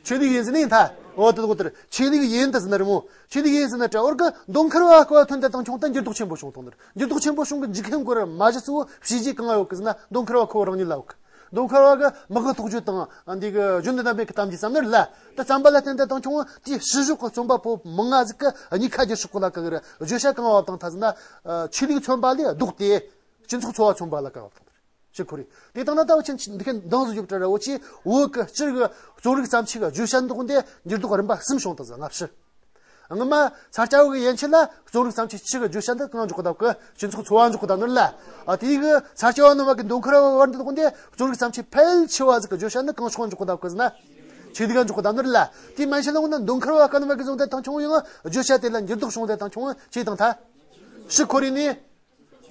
ཆོས་ལུགས་ཡིན་ཟེར་ནི་ཡིན་ད། འོ་དེ་དག་དེར་ཆོས་ལུགས་ཡིན་ད་ཟེར་ན་རེད་མོ། ཆོས་ལུགས་ཡིན་ཟེར་ན་དྲ་འོར་གི་མདོ་མཁར་བ་སྐམ་མ་ཐོན་དེ་དང་ཆུང་ད་འགྱུར་ལྡོག་ཆེན་པོ་བྱུང་བཏང་ནི་རེད། འགྱུར་ལྡོག་ཆེན་པོ་བྱུང་གི་འཇིག་རྟེན་སྐོར་མ་གཞི་གཙོ་བོ་བྱས་རྗེས་གང་ཡོད་གི་ཟེར་ན་མདོ་མཁར་བ་ཁོ་རང་ཉིད་ལ་ཡོད་གི། མདོ་མཁར་བ་གི་མི་དབང་རྟོགས་བརྗོད་དང་འདི་གི་རྒྱུན་དུ་རྣམ་པའི་གི་གཏམ་རྒྱུད་བརྩམས་ནི་རེད་ལ། ད་བརྩམས་པ་ལ་བརྟེན་དེ་དང་ཆུང་དེའི་ཕྱི་ཕྱོགས་གི་རྩོམ་པ་པོ་མང་ང་ཟིག་གི་གཉིས་ཁ་བསྒྱུར་ཕྱོགས་གི་ལ་ཀ་གི་ར་བརྗོད་བྱ་གང་བབས་བཏང་ད་ཟེར་ན། ཆོས་ལུགས་མཚོན་པ་ལས་ལྡོག་སྟེ་སྤྱི་ཚོགས་འཚོ་བ་མཚོན་པ་ལ་ཀ་བབས་བཏང་ནི་རེད། ཞིག་ཁོ་རེ། དེ་དང་ན་ད་འུ་ཆེན་འདི་གའི་འདང་ཟིག་རྒྱོབ་དྲ་ར་འུ་ཆེ་བོད་ཀྱི་སྤྱིར་གི་རྩོམ་རིག་བརྩམས་ཆོས་ཀྱི་བརྗོད་བྱ་འདི་དག་འདི་འགྱུར་ལྡོག་རིམ་པ་གསུམ་བྱུང་དང་ཟིག་སྔ་ཕྱི། སྔོན་མ་ས་སྐྱ་བོད་ཀྱི་ཡན་ཆད་ལ་རྩོམ་རིག་བརྩམས་ཆོས་སྤྱི་གི་བརྗོད་བྱ་འདི་གང་འཇོག་གི་འདུག་གི། སྤྱི་ཚོགས་འཚོ་བ་འཇོག་གི་འདུག་ནི་ལ། ཨ་དེའི་གི་ས་སྐྱ་བ་རྣམས་གི་མདོ་མཁར་བ་བར་འདི་དག་འདི་རྩོམ་རིག་བརྩམས་ཆོས་ཕལ་ཆེ་བ་ཟིག་གི་བརྗོད་བྱ་འདི་གང་ཕྱོགས་འཇོག་གི་འདུག་གི་ཟེར་ན། ཆོས་ལུགས་འཇོག་གི་འདུག་ནི་ལ། དེ་མན་ཆད་ལ་འོ་ན་མདོ་མཁར་བ་སྐམ་མ་གི་བཟུང་དེ་དང་ཆུང་ཡང་བརྗོད་བྱ་དེ་ལ་འགྱུར་ལྡོག་བྱུང་དེ་དང་ཆུང་ཅི་དང་ཐ། ཞིག་ཁོ་རེ་ནི།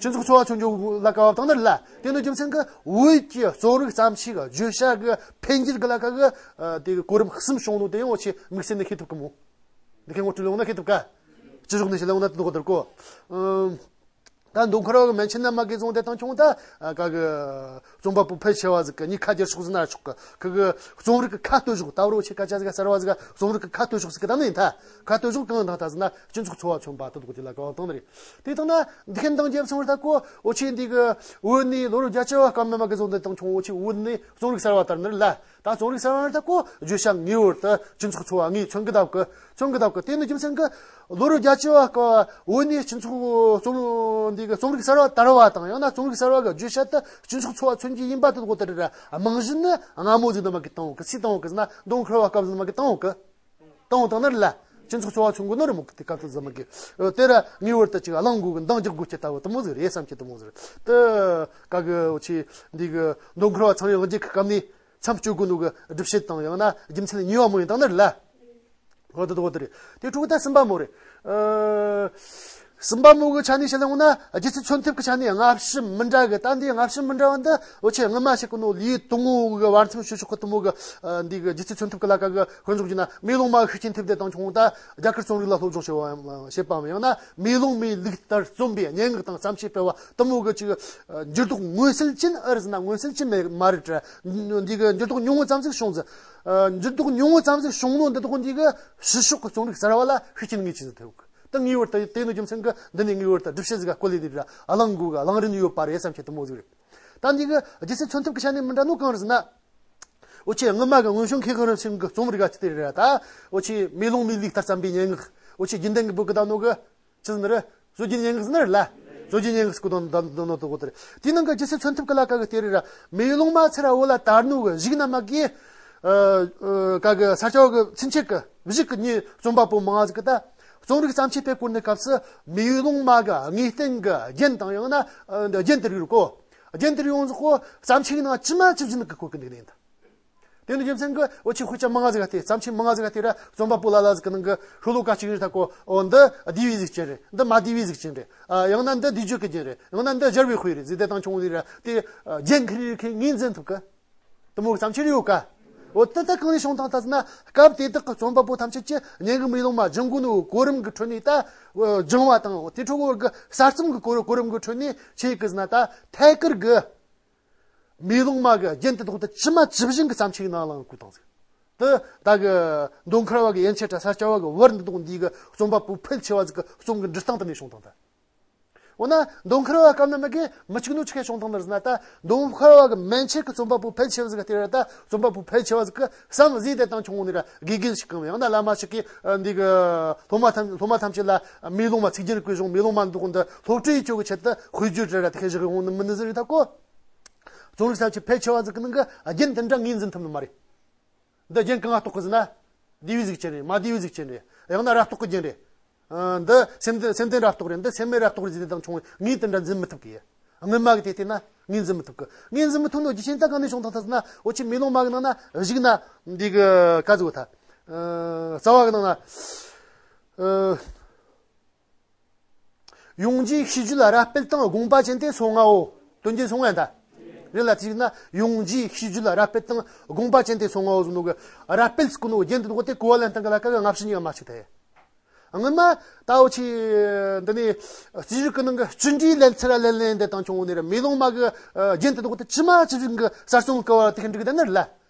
སྤྱི་ཚོགས་འཚོ་བ་མཚོན་རྒྱུ་ལ་ཀ་བབས་བཏང་ནི་རེད་ལ། དེ་ནི་རྒྱུ་མཚན་གི་བོད་ཀྱི་རྩོམ་རིག་བརྩམས་ཆོས་ཀྱི་བརྗོད་བྱ་གི་འཕེལ་འགྱུར་གི་ལ་ཀ་གི་ཨ་དེ་གི་གོ་རིམ་གསུམ་བྱུང་ནོ་དེ་ཡང་འུ་ཆེ་དམིགས་བསལ་ནས་ཤེས་ཐུབ་གི་མོ། འདི་གའི་ངོ་སྤྲོད་ལོང་ན་ཤེས་ཐུབ་ག། སྤྱི་ཚོགས་ནས་ཤེས་ལོང་ན་དེ་འདོག་དེར་གོ། ཨམ། ད་མདོ་མཁར་བ་གི་མན་ཆད་རྣམས་གི་བཟུང་དེ་དང་ཆུང་ད་ཨ་ག་གི་རྩོམ་པ་པོ་ཕལ་ཆེ་བ་ཟིག་གི་གཉིས་ཁ་བསྒྱུར་ཕྱོགས་ཟིག་ན་ཆོག་གི། ཁི་གི་རྩོམ་རིག་གི་ཁ་གཏོད་ཕྱོགས་ད་བར་འུ་ཆེ་སྐད་ཆ་ཟིག་ག་གསར་བ་ཟིག་ག་རྩོམ་རིག་གི་ཁ་གཏོད་ཕྱོགས་ཟིག་གི་ད་ནི་ཡིན་ཐ། ཁ་གཏོད་ཕྱོགས་གང་དང་ཐ་ཟེར་ན་སྤྱི་ཚོགས་འཚོ་བ་མཚོན་པ་དེ་དག་དེ་ལ་ཀ་བ་བཏང་ནི་རེད། དེ་དང་ན་འདི་གའི་འདང་རྒྱབ་སོང་བར་ད་གོ་འུ་ཆེ་འདི་གི་བོད་ནས་ལོ་རབས་བརྒྱད་ཅུ་བ་སྐམ་མ་གི་བཟུང་དེ་དང་ཆུང་འུ་ཆེ་བོད་ནས་རྩོམ་རིག་གསར་བ་དར་ནི་རེད་ལ། ད་རྩོམ་རིག་གསར་བ་ད་གོ་བརྗོད་བྱ་ངེས་པར་དུ་སྤྱི་ཚོགས་འཚོ་བ་ངེས་མཚོན་གི་འདུག་གི། མཚོན་གི་འདུག་གི། དེ་ནི་རྒྱུ་མཚན་གི་ལོ་རབས་བརྒྱད་ཅུ་བ་གི་བོད་ནས་སྤྱི་ཚོགས་རྩོམ་འདི་གི་རྩོམ་རིག་གསར་བ་དར་བ་དང་ཡང་ན་རྩོམ་རིག་གསར་བ་གི་བརྗོད་བྱ་དེ་སྤྱི་ཚོགས་འཚོ་བ་མཚོན་རྒྱུ་ཡིན་པ་དེ་གོ་དེ་རེད། རྨང་གཞི་ནི་སྔ་མོ་ཟིག་ནི་མ་གི་བཏང་འོང་གི། སུས་བཏང་འོང་གི་ཟེར་ན་མདོ་མཁར་བ་སྐམ་ཟིག་ནི་མ་གི་བཏང་འོང་གི། བཏང་འོང་དང་ནི་རེད་ལ། སྤྱི་ཚོགས་འཚོ་བ་མཚོན་གོ་ནི་རེད་མོ་གི་དེ་སྐབས་དེ་ཟིག་མ་གི། དེ་ར་ངེས་པར་དུ་ཅིག་གླེང་དགོས་གི། འདང་རྒྱག་དགོས་ཀྱི་ལྟ་བུ་དེ་མོ་ཟིག་རེད་བསམ་གི། དེ་མོ་ཟིག་རེད། དེ་ག་གི་འུ་ཆེ་འདི་གི་མདོ་མཁར་བ་ཚངས་དབྱངས་རྒྱལ་གི་སྐབས་ནས་མཚམས་གཅོད་དགོས་ནོ་གི་སྒྲུབ་བྱེད་དང་ཡང་ན་རྒྱུ་མཚན་གཉིས་པ་མོ་ཡིན་དང་ནི་རེད་ལ། འོ་དེ་དེ་འོ་དེ་རེད། དེ་འཕྲོ་གི་ད་གསུམ་པ་མོ་རེད། ཨ་གསུམ་པ་མོ་གི་ཆ་ནས་བཤད་ལ་འོང་ན་རྒྱུ་མཚན་མཚོན་ཐབས་ཀྱི་ཆ་ནས་སྔ་ཕྱི་མི་འདྲ་གི། ད་འདི་སྔ་ཕྱི་མི་འདྲ་བ་འདི་འུ་ཆེ་སྔོན་མ་བཤད་གོ་ནོ་ལེའུ་དང་པོ་གི་བར་མཚམས་ཞུ་ཆོག་གི། དེ་མོ་གི་ཨ་འདི་གི་རྒྱུ་མཚན་མཚོན་ཐབས་ཀྱི་ལ་ཀ་གི་དཔེ་འཇོག་རྒྱུ་ན་མེ་ལོང་མ་གི་ཤུགས་རྐྱེན་ཐེབས་དེ་དང་ཆུང་ད་རྒྱ་གར་རྩོམ་རིག་ལ་སློབ་སྦྱོང་བྱེད་པ་བྱེད་པའམ་ཡང་ན་མེ་ལོང་མའི་ལུགས་ལྟར་རྩོམ་པའི་སྙན་ངག་དང་བརྩམས་ཆོས་སྤེལ་བ་དེ་མོ་གི་ཅིག་འགྱུར་ལྡོག་མངོན་གསལ་ཅན་ཨེ་རེད་ཟེར་ན་མངོན་གསལ་ཅན་མེད་མ་རེད་དྲ། འདི་གི་འགྱུར་ལྡོག་ཉུང་ངུ་ཙམ་ཟིག་བྱུང་ཟིག། ཨ་འགྱུར་ལྡོག་ཉུང་ངུ་ཙམ་ཟིག་བྱུང་ནོ་འདི་དག་འདི་གི་ཕྱི་ཕྱོགས་ཀྱི་རྩོམ་རིག་གསར་བ་ལ་ཤུགས་རྐྱེན་ངེས་ཅན་ཟིག་ཐེབས་གི། ད་ངེས་པར་དུ་དེ་ནི་རྒྱུ་མཚན་གི་འདི་ནས་ངེས་པར་དུ་སྒྲུབ་བྱེད་ཟིག་ག་བཀོད་ལས་འདི་ར་གླེང་དགོས་གི། གླེང་རིན་ཡོད་པ་རེད་བསམ་གི། དེ་མོ་ཟིག་རེད། ད་འདི་གི་རྒྱུ་མཚན་མཚོན་ཐབས་ཀྱི་ཆ་ནས་མི་འདྲ་ནོ་གང་རེད་ཟེར་ན། འུ་ཆོ་སྔོན་མ་གི་སྔོན་བྱོན་མཁས་དབང་རིམ་བྱོན་གི་རྩོམ་རིག་ག་ཅི་དེ་རེད་ར། ད་འུ་ཆོ་མེ་ལོང་མེ་ལུག་ལྟར་བརྩམས་པའི་སྙན་ངག་འུ་ཆོ་རྒྱུན་ལྡན་གི་བོད་གི་ད་ནོ་གི་ཅི་ཟེར་ནི་རེད། སྲོལ་རྒྱུན་སྙན་ངག་ཟེར་ནི་རེད་ལ། སྲོལ་རྒྱུན་སྙན་ངག་ཟེར་གོ་དོན་ད་ནོ་དོ་གོ་དེ་རེད། དེའི་ནང་གི་རྒྱུ་མཚན་མཚོན་ཐབས་གི་ལ་ཀ་གི་དེ་རེད་ར། མེ་ལོང་མ་ཚེ་ར་བོད་ལ་དར་ནོ་གི་གཞུག་ན་མ་གི་ཨ་ག་གི་ས་སྐྱ་བ་གི་ཚུན་ཆད་གི་གཞུག་གི་ཉིན་རྩོམ་པ་པོ་མང་ཟིག་གི་ད་རྩོམ་རིག་བརྩམས་ཆོས་སྤེལ་གོ་ནི་སྐབས་སུ་མེ་ལོང་མ་གི་ངེས་གཏན་གི་རྒྱན་དང་ཡང་ན་ཨ་འདི་རྒྱན་དེ་རིགས་རེད་གོ། རྒྱན་དེ་རིགས་ཡོངས་རྫོགས་གོ་བརྩམས་ཆོས་ནང་ཇི་མ་ཇི་བཞིན་གི་བཀོད་གི་འདུག་ནི་ཡིན་ད། དེ་ནི་རྒྱུ་མཚན་གི་འུ་ཆོ་དཔེ་ཆ་མང་ང་ཟིག་ག་དེ་བརྩམས་ཆོས་མང་ང་ཟིག་ག་དེ་ར་རྩོམ་པ་པོ་ལ་ལ་ཟིག་གི་ནང་གི་ཤོ་ལོ་ཀ་གཅིག་རེད་ད་གོ། འོ་འདི་བསྡུས་པའི་གཟུགས་ཅན་རེད། འདི་མ་བསྡུས་པའི་གཟུགས་ཅན་རེད། ཨ་ཡང་ན་འདི་བསྡུས་བརྗོད་ཀྱི་རྒྱན་རེད། ཡང་ན་འདི་སྦྱར་བའི་དཔེ་རེད་ཟེར་དེ་དང་ཆུང་ངུ་ནས་ར་དེ་རྒྱན་ཁི་རི་ཁི་ངོས་འཛིན་ཐུབ་གི། དེ་མོ་བརྩམས་ཆོས་རེ་ཡོད་ཀ། འོ་དེ་ད་གང་ནས་བྱུང་བཏང་ད་ཟེར་ན། སྐབས་དེ་དག་གི་རྩོམ་པ་པོ་ཐམས་ཅད་ཀྱིས་སྙན་ངག་མེ་ལོང་མ་སྦྱང་གོ་ནོ་གོ་རིམ་གི་ཁྲོད་ནས་ད་སྦྱང་བ་དང་དེ་འཕྲོ་གོ་གི་གསར་རྩོམ་གི་གོ་རིམ་གོ་རིམ་གི་ཁྲོད་ནས་ཆེ་གི་ཟེར་ན་ད་ཐད་ཀར་གི་མེ་ལོང་མ་གི་རྒྱན་དེ་དག་དེ་ཇི་མ་ཇི་བཞིན་གི་བརྩམས་ཆོས་ནང་ལ་བཀོད་བཏང་ཟིག། དེ་ད་གི་མདོ་མཁར་བ་གི་ཡན་ཆད་ད་ས་སྐྱ་བ་གི་བར་འདི་དག་འདི་གི་རྩོམ་པ་པོ་ཕལ་ཆེ་བ་ཟིག་གི་རྩོམ་གི་འབྲི་སྟངས་དེ་ནས་བྱུང་བཏང་ད། འོ་ན་མདོ་མཁར་བ་སྐབས་ན་མ་གི་མི་གཅིག་ནོ་ཆི་གེ་བྱུང་བཏང་ནི་ཟེར་ན་ད་མདོ་མཁར་བ་གི་མན་ཆད་གི་རྩོམ་པ་པོ་ཕལ་ཆེ་བ་ཟིག་ག་དེ་ར་ད་རྩོམ་པ་པོ་ཕལ་ཆེ་བ་ཟིག་གི་བསམ་གཟས་དེ་དང་ཆུང་ངུ་ནས་ར་དགེ་རྒན་ཞིག་གམ་ཡང་ན་བླ་མ་ཞིག་གིས་ཨ་འདི་གི་སློབ་མ་ཐམས་སློབ་མ་ཐམས་ཅད་ལ་མེ་ལོང་མ་ཚིག་རྒྱན་བཀོད་བྱུང་མེ་ལོང་མ་འདི་དག་འདི་སློབ་ཁྲིད་ཡེ་ཆོག་གི་ཆེད་དུ་དཔེ་བརྗོད་རེ་ར་དེ་གེ་བཞག་ཡོང་ནི་མིན་ནི་ཟིག་རེད་ད་གོ། རྩོམ་རིག་བརྩམས་ཆོས་ཕལ་ཆེ་བ་ཟིག་གི་ནང་གི་རྒྱན་དེ་འདྲ་ངོས་འཛིན་ཐུབ་ནི་མ་རེད། འདི་རྒྱན་གང་ང་གཏོགས་གི་ཟེར་ན། བསྡུས་པའི་གཟུགས་ཅན་རེད། མ་བསྡུས་པའི་གཟུགས་ཅན་རེད། ཡང་ན་ར་གཏོགས་གི་རྒྱན་རེད། ཨ་འདི་སེམས་ལྡན་སེམས་ལྡན་ར་གཏོགས་རེད། འདི་སེམས་མེད་ར་གཏོགས་རེད་ཟེར་དེ་དང་ཆུང་ངུ་ངོས་དེ་འདྲ་འཛིན་མི་ཐུབ་གི། སྔོན་མ་གི་དེ་བལྟས་ན་ངོས་འཛིན་མི་ཐུབ་གི། ངོས་འཛིན་མི་ཐུབ་ནོ་རྒྱུ་རྐྱེན་ད་གང་ནས་བྱུང་བཏང་ཐལ་ཟེར་ན། འུ་ཆོ་མེ་ལོང་མ་གི་ནང་ན་གཞུག་ན་འདི་གི་ག་ཟེར་བ་ད། ཨ་རྩ་བ་གི་ནང་ན། ཨ། ཡོངས་རྗེའི་ཤིས་བརྗོད་རབ་སྤེལ་དང་དགོངས་པ་ཅན་ཏེ་སོ་ལྔའོ། དོན་རྒྱན་སོ་ལྔ་ཡིན་ད། རེད་ལ་དེ་ཡིན་ན་ཡོངས་རྗེའི་ཤིས་བརྗོད་རབ་སྤེལ་དང་དགོངས་པ་ཅན་ཏེ་སོ་ལྔའོ་ཟེར་ནོ་གི་རབ་སྤེལ་ཟེར་གོ་ནོ་རྒྱན་དེ་དག་དེ་གོ་བ་ལེན་སྟངས་གི་ལ་ཀ་གི་སྔ་ཕྱི་གཉིས་ཀ་མ་གཅིག་ད་ཡ། སྔོན་མ་ད་འུ་ཆོ་འདི་ནས་རྩིས་རིག་གི་ནང་གི་སྤྱི་འགྲོས་ལེན་ཚུལ་ལ་ལེན་ལེན་དེ་དང་ཆུང་ངུ་ནས་ར་མེ་ལོང་མ་གི་རྒྱན་དེ་དག་དེ་ཇི་མ་ཇི་བཞིན་གི་གསར་རྩོམ་སྐབས་བ་དེ་གི་འགྲིག་གི་ད་ནི་རེད་ལ།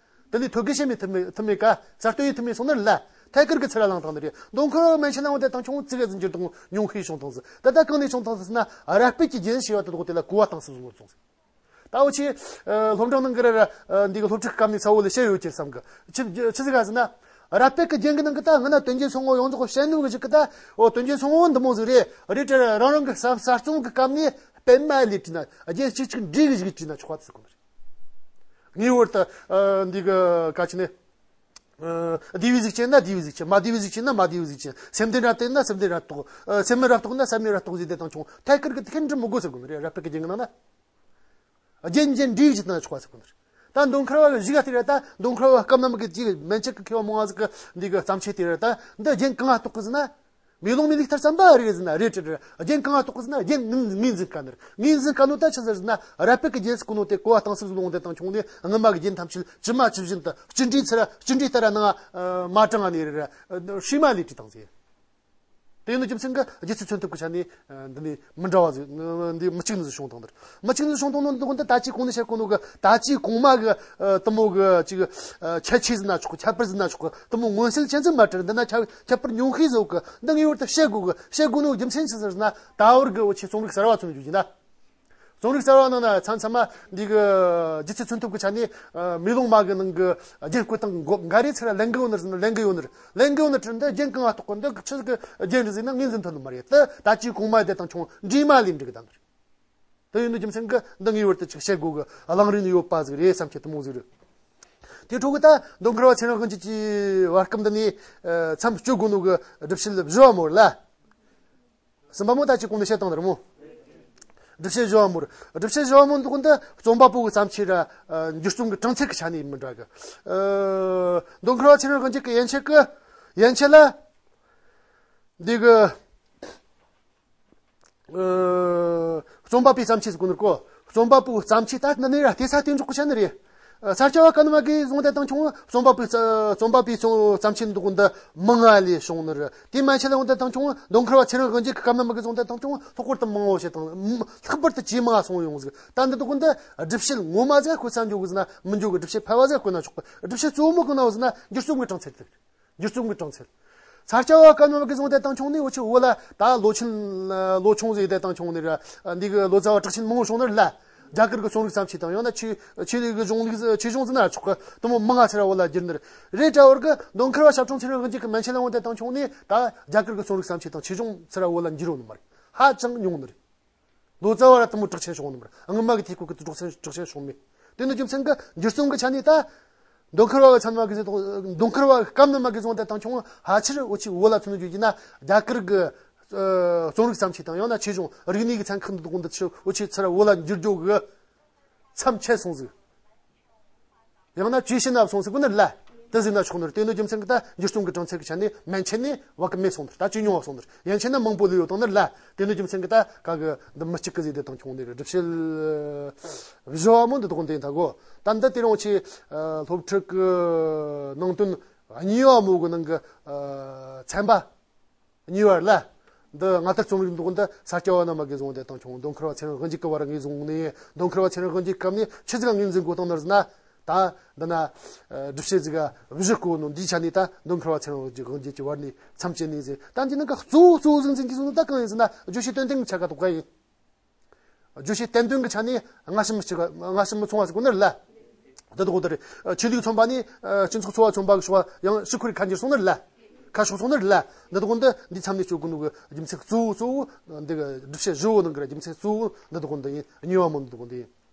དེ་ནས་ཐོད་རྒལ་བྱེད་མི་ཐུབ་མེད་ཐུབ་མེད་ཀ་གསར་གཏོད་ཡེད་ཐུབ་མེད་སོང་ནི་རེད་ལ། ཐད་ཀར་གི་ཚུར་ལ་བླངས་བཏང་ནི་རེད། མདོ་མཁར་བ་མན་ཆད་ན་འོ་དེ་དང་ཆུང་ངུ་ཙི་གེ་ཟིག་འགྱུར་ལྡོག་ཉུང་ཤས་བྱུང་བཏང་ཟིག། ད་ལྟ་གང་ནས་བྱུང་བཏང་ཟིག་ཟེར་ན་རབ་སྤེལ་གྱི་རྒྱན་ཞེས་པ་དེ་དག་དེ་ལ་གོ་བ་བཏང་ཟིག་བཟོ་བར་བྱུང་ཟིག། ད་འུ་ཆོ་ཨ་སློབ་འབྲིང་ནང་གི་ར་ར་ཨ་འདི་གི་སློབ་ཕྲུག་སྐབས་ནས་ཚ་བོ་ལ་བཤད་ཡོད་ཀྱི་བསམ་གི། ཆི་ཆི་ཟིག་ག་ཟེར་ན། རབ་སྤེལ་གྱི་རྒྱན་གྱི་ནང་གི་ད་སྔ་ན་དོན་རྒྱན་སོ་ལྔ་ཡོངས་རྫོགས་བཤད་ནོ་གི་ཞིག་གི་ད། འོ་དོན་རྒྱན་སོ་ལྔ་འདི་མོ་ཟིག་རེད་རེད་དྲ་རང་རང་གི་གསར་གསར་རྩོམ་གི་སྐབས་ནས་སྤེལ་མ་ལས་བྲིས་ན་རྒྱན་གཅིག་གཅིག་འདྲེས་གི་ཞིག་བྲིས་ན་ཆོག་པ་ཟེར་གོ་ནི་རེད། ངེས་པར་དུ་ཨ་འདི་གི་ག་ཅི་ནས་ཨ་བསྡུས་པའི་གཟུགས་ཅན་ན་བསྡུས་པའི་གཟུགས་ཅན། མ་བསྡུས་པའི་གཟུགས་ཅན་ན་མ་བསྡུས་པའི་གཟུགས་ཅན། སེམས་ལྡན་ར་བསྟན་ན་སེམས་ལྡན་ར་གཏོགས། ཨ་སེམས་མེད་ར་གཏོགས་ན་སེམས་མེད་ར་གཏོགས་ཟེར་དེ་དང་ཆུང་ཐད་ཀར་གི་དེ་གི་འབྲི་མི་དགོས་ཟེར་གོ་ནི་རེད། རབ་སྤེལ་གི་རྒྱན་གི་ནང་ན། རྒྱན་གཞན་འདྲེས་ཀྱི་དེ་ན་ཆོག་པ་ཟེར་གོ་ནི་རེད། ད་མདོ་མཁར་བ་གི་གཞུག་ག་དེ་རེད། ད་མདོ་མཁར་བ་སྐབས་ན་མི་གི་དེ་གི་མན་ཆད་གི་མཁས་པ་མང་ང་ཟིག་གི་འདི་གི་བརྩམས་ཆོས་དེ་རེད། ད་འདི་རྒྱན་གང་ང་གཏོགས་གི་ཟེར་ན། མེ་ལོང་མེ་ལུག་ལྟར་བརྩམས་པ་རེད་ཟེར་ན་རེད་དྲི་རེད། རྒྱན་གང་ང་གཏོགས་གི་ཟེར་ན་རྒྱན་ངོས་ངོས་འཛིན་དཀའ་ནི་རེད། ངོས་འཛིན་དཀའ་ནོ་ད་ཆི་ཟེར་ཟེར་ན་རབ་སྤེལ་གི་རྒྱན་ཟེར་གོ་ནོ་དེ་གོ་བ་བཏང་ཟིག་བཟོ་ལོང་དེ་དང་ཆུང་ནས་སྔོན་མ་གི་རྒྱན་ཐམས་ཅད་ཇི་མ་ཇི་བཞིན་དུ་སྤྱི་འགྲོས་ཚུར་སྤྱི་འགྲོས་ལྟར་ནང་མ་དྲངས་ནས་རེད་རེད་ཧྲིལ་མ་ལས་བྲིས་བཏང་ཟིག། དེ་ཡིན་ནོ་རྒྱུ་མཚན་གྱིས་རྒྱུ་མཚན་མཚོན་ཐབས་ཀྱི་ཆ་ནས་འདི་ནས་མི་འདྲ་བ་ཟིག་འདི་མི་གཅིག་ནི་ཟིག་བྱུང་བཏང་ནི་རེད། མི་གཅིག་ནི་ཟིག་བྱུང་བཏང་ནོ་འདི་ཀུན་ཏུ་ད་ཅི་གོང་ནས་བཤད་གོ་ནོ་གི་ད་ཅི་གོང་མ་གི་དེ་མོ་གི་ཅིག་ཁྱད་ཆོས་ཟེར་ན་ཆོག་གི། ཁྱད་པར་ཟེར་ན་ཆོག་གི། དེ་མོ་མངོན་གསལ་ཅན་ཟིག་མ་བྲིས། འདི་ན་ཁྱད་ཁྱད་པར་ཉུང་ཤས་ཟིག་གི། འདི་ངེས་པར་དུ་བཤད་དགོས་གི། བཤད་དགོས་ནོ་རྒྱུ་མཚན་ཆི་ཟིག་ཟེར་ན། ད་བར་གི་འུ་ཆོས་རྩོམ་རིག་གསར་བ་མཚོན་རྒྱུ་ཡིན་ན། རྩོམ་རིག་གསར་བ་ནང་ན་མཚམས་མཚམས་མ་འདི་གི་རྒྱུ་མཚན་མཚོན་ཐབས་ཀྱི་ཆ་ནས་མེ་ལོང་མ་གི་ནང་གི་རྒྱན་བཀོད་སྟངས་འགའ་རེ་ཚུར་ལེན་གི་ཡོད་ནི་རེད། ལེན་གི་ཡོད་ནི་རེད། ལེན་གི་ཡོད་ནི་རེད། འདི་རྒྱན་གང་ང་གཏོགས་གི། འདི་ཆི་གི་རྒྱན་རེད་ཟེར་ན་ངོས་འཛིན་ཐུབ་ནི་མ་རེད། དེ་ད་ཅི་གོང་མ་དེ་དང་ཆུང་འདྲེས་མ་ལས་འགྲིག་གི་ད་ནི་རེད། དེ་ཡིན་དུས་རྒྱུ་མཚན་གྱིས་འདི་ངེས་པར་དུ་ཅིག་བཤད་དགོས་གི་གླེང་རིན་ཡོད་པ་ཟིག་རེད་བསམ་གྱི་དེ་མོ་ཟིག་རེད། དེ་འཕྲོ་གི་ད་མདོ་མཁར་བ་ཚེ་རིང་དབང་ཕྱུག་གི་བར་སྐབས་འདི་ནས་མཚམས་གཅོད་དགོས་ནོ་གི་སྒྲུབ་བྱེད་བཞི་བ་མོ་རེད་ལ། གསུམ་པ་མོ་ད་ཅི་གོང་ནས་བཤད་བཏང་ནི་རེད་མོ། སྒྲུབ་བྱེད་བཞི་བ་མོ་རེད། སྒྲུབ་བྱེད་བཞི་བ་མོ་འདི་ཀུན་ཏུ་རྩོམ་པ་པོ་གི་བརྩམས་ཆོས་ར་འགྱུར་རྩོམ་གི་གྲངས་ཚད་ཀྱི་ཆ་ནས་མི་འདྲ་གི། མདོ་མཁར་བ་ཚེ་རིང་དབང་ཕྱུག་གི་ཡན་ཆད་གི་ཡན་ཆད་ལ་འདི་གི། ཨ། རྩོམ་པ་པོའི་བརྩམས་ཆོས་ཟེར་གོ་ནོ་གོ། རྩོམ་པ་པོའི་བརྩམས་ཆོས་ད་འདི་ནས་ར་ལྟེ་ས་སྟེང་འཇོག་གི་བཤད་ནི་རེད། ས་སྐྱ་བ་ཀ་ན་མ་གི་བཟུང་དེ་དང་ཆུང་རྩོམ་པ་པོའི་རྩོམ་པ་པོའི་བརྩམས་ཆོས་འདི་ཀུན་ཏུ་མང་ང་ལས་བྱུང་ནི་རེད། དེ་མན་ཆད་ལ་འོང་དེ་དང་ཆུང་མདོ་མཁར་བ་ཚེ་རིང་དབང་ཕྱུག་གི་ཀ་ན་མ་གི་བཟུང་དེ་དང་ཆུང་ལྷག་པར་དུ་མང་བོ་བཤད་དང་ལྷག་པར་དུ་ཇེ་མང་སོང་ཡོང་ཟིག། ད་འདི་དག་ཀུན་ཏུ་སྒྲུབ་བྱེད་ངོ་མ་ཟིག་བཀོད་ས་འཇོག་གི་ཟེར་ན་མི་འཇོག་གི། སྒྲུབ་བྱེད་ཕལ་བ་ཟིག་བཀོད་ན་ཆོག་པ། སྒྲུབ་བྱེད་གཙོ་བོ་མོ་གང་ན་བོ་ཟེར་ན་འགྱུར་རྩོམ་གི་གྲངས་ཚད་དེ། འགྱུར་རྩོམ་གྱི་གྲངས་ཚད། ས་སྐྱ་བ་ཀ་ན་མ་གི་བཟུང་དེ་དང་ཆུང་ནས་འུ་ཆོ་བོད་ལ་ད་ལོ་ཆེན་ལོ་ཆུང་ཟིག་དེ་དང་ཆུང་ནས་ར་འདི་གི་ལོ་ཙཱ་བ་གྲགས་ཆེན་མང་བོ་བྱུང་ནི་རེད་ལ། རྒྱ་གར་གྱི་རྩོམ་རིག་བརྩམས་ཆོས་དང་ཡང་ན་ཆོས་ཆོས་ལུགས་ཀྱི་གཞུང་ལུགས་ཆོས་གཞུང་ཟེར་ན་ཆོག་གི། དེ་མོ་མང་ང་ཚུར་བོད་ལ་བསྒྱུར་ནི་རེད། རེད་འདྲ་བར་གི་མདོ་མཁར་བ་ཞབས་དྲུང་ཚེ་རིང་དབང་རྒྱལ་གྱི་མན་ཆད་ལ་འོང་དེ་དང་ཁྱོང་ནས་ད་རྒྱ་གར་གྱི་རྩོམ་རིག་བརྩམས་ཆོས་དང་ཆོས་གཞུང་ཚུར་བོད་ལ་བསྒྱུར་ཡོང་ནི་མ་རེད། ཧ་ཅང་ཉུང་ནི་རེད། ལོ་ཙཱ་བ་ར་དེ་མོ་གྲགས་ཆེན་བྱུང་ནི་མ་རེད། སྔོན་མ་གི་དུས་སྐབས་ཀྱི་གྲགས་ཆེན་གྲགས་ཆེན་བྱུང་མེད། དེ་ནི་རྒྱུ་མཚན་གྱི་འགྱུར་སོང་གི་ཆ་ནས་ད། མདོ་མཁར་བ་གི་ཚན་མ་གི་ཟེར་དང་མདོ་མཁར་བ་གི་སྐབས་ནས་མ་གི་བཟུང་དེ་དང་ཁྱོང་ཕལ་ཆེར་འུ་ཆོས་བོད་ལ་ཚུར་འགྱུར་གྱི་ན་རྒྱ་གར་གི་ཨ་རྩོམ་རིག་བརྩམས་ཆོས་དང་ཡང་ན་ཆོས་གཞུང་རིག་གནས་ཀྱི་ཚན་ཁག་འདི་དག་འདི་ཚོ་འུ་ཆོས་ཚུར་བོད་ལ་འགྱུར་རྒྱུ་གི་མཚམས་ཆད་སོང་ཟིག། ཡང་ན་བཅོས་ཕྱིན་ན་སོང་ཟིག་གོ་ནི་ལ། དེ་ཟེར་ན་ཆོག་ནི་རེད། དེ་ནི་རྒྱུ་མཚན་གྱི་ད་འགྱུར་སོང་གི་གྲངས་ཚད་ཀྱི་ཆ་ནས་མན་ཆད་ནས་བ་གི་མེད་སོང་ནི་རེད། ད་ཇེ་ཉུང་བ་སོང་ནི་རེད། ཡན་ཆད་ན་མང་པོ་ལས་ཡོད་དང་ནི་ལ། དེ་ནི་རྒྱུ་མཚན་གྱི་ད་ག་གི་འདི་མི་གཅིག་གི་ཟེར་དེ་དང་ཁྱོང་ནི་རེད། སྒྲུབ་བྱེད་བཞི་བ་མོ་འདི་དག་འདི་ཡིན་ད་གོ། ད་འདི་དེ་རིང་ཆེ་སློབ་ཕྲུག་གི་ནང་དོན་གཉིས་པ་མོ་གི་ནང་གི་ཚན་པ། གཉིས་པ་ལ། འདི་ང་ལྟར་རྩོམ་རིག་འདུག་འདི་ས་སྐྱ་བ་རྣམས་མ་གིས་བཟུང་དེ་དང་ཁྱོང་མདོ་མཁར་བ་ཚེ་རིང་དབང་རྒྱལ་གི་བར་ངོས་བཟུང་ནས་མདོ་མཁར་བ་ཚེ་རིང་དབང་རྒྱལ་སྐབས་ནས་ཆི་ཟིག་ངོས་འཛིན་དགོས་དང་ནར་ཟིན་ན། ད་འདི་ན་སྒྲུབ་བྱེད་ཟིག་བཞི་བཀོད་ནོ་འདིའི་ཆ་ནས་ད་མདོ་མཁར་བ་ཚེ་རིང་དབང་རྒྱལ་གི་བར་ནས་མཚམས་བཅད་ནས་ཟེར། ད་འདི་ནང་གི་གཙོ་བོ་གཙོ་བོ་ཟིག་འཛིན་གྱི་བཟུང་ནོ་ད་གང་ཡིན་ཟེར་ན་བརྗོད་བྱའི་དོན་སྟེང་གི་ཆ་ག་དོག་ག་ཡིན། བརྗོད་བྱའི་བསྟན་དོན་གྱི་ཆ་ནས་སྔ་ཕྱི་མི་གཅིག་སྔ་ཕྱི་མི་མཚུངས་པ་ཟིག་གོ་ནི་རེད་ལ། འདི་དག་འདི་རེད། ཆོས་ལུགས་མཚོན་པ་ནས་སྤྱི་ཚོགས་འཚོ་བ་མཚོན་པ་གི་ཕྱོགས་ཡང་ཕྱི་ཁོ་རེ་ཁ་འགྱུར་སོང་ནི་རེད་ལ། ཁ་ཕྱོགས་སོང་ནི་རེད་ལ། འདི་དག་འདི་འདི་མཚམས་ནས་སྤྱོད་དགོས་ནོ་གི་རྒྱུ་མཚན་གཙོ་བོ་གཙོ་བོ་འདི་གི་སྒྲུབ་བྱེད་བཞི་བོ་ནང་གི་རྒྱུ་མཚན་གཙོ་བོ་འདི་དག་འདི་ཡིན། གཉིས་པ་མོ་འདི་དག་འདི་ཡིན།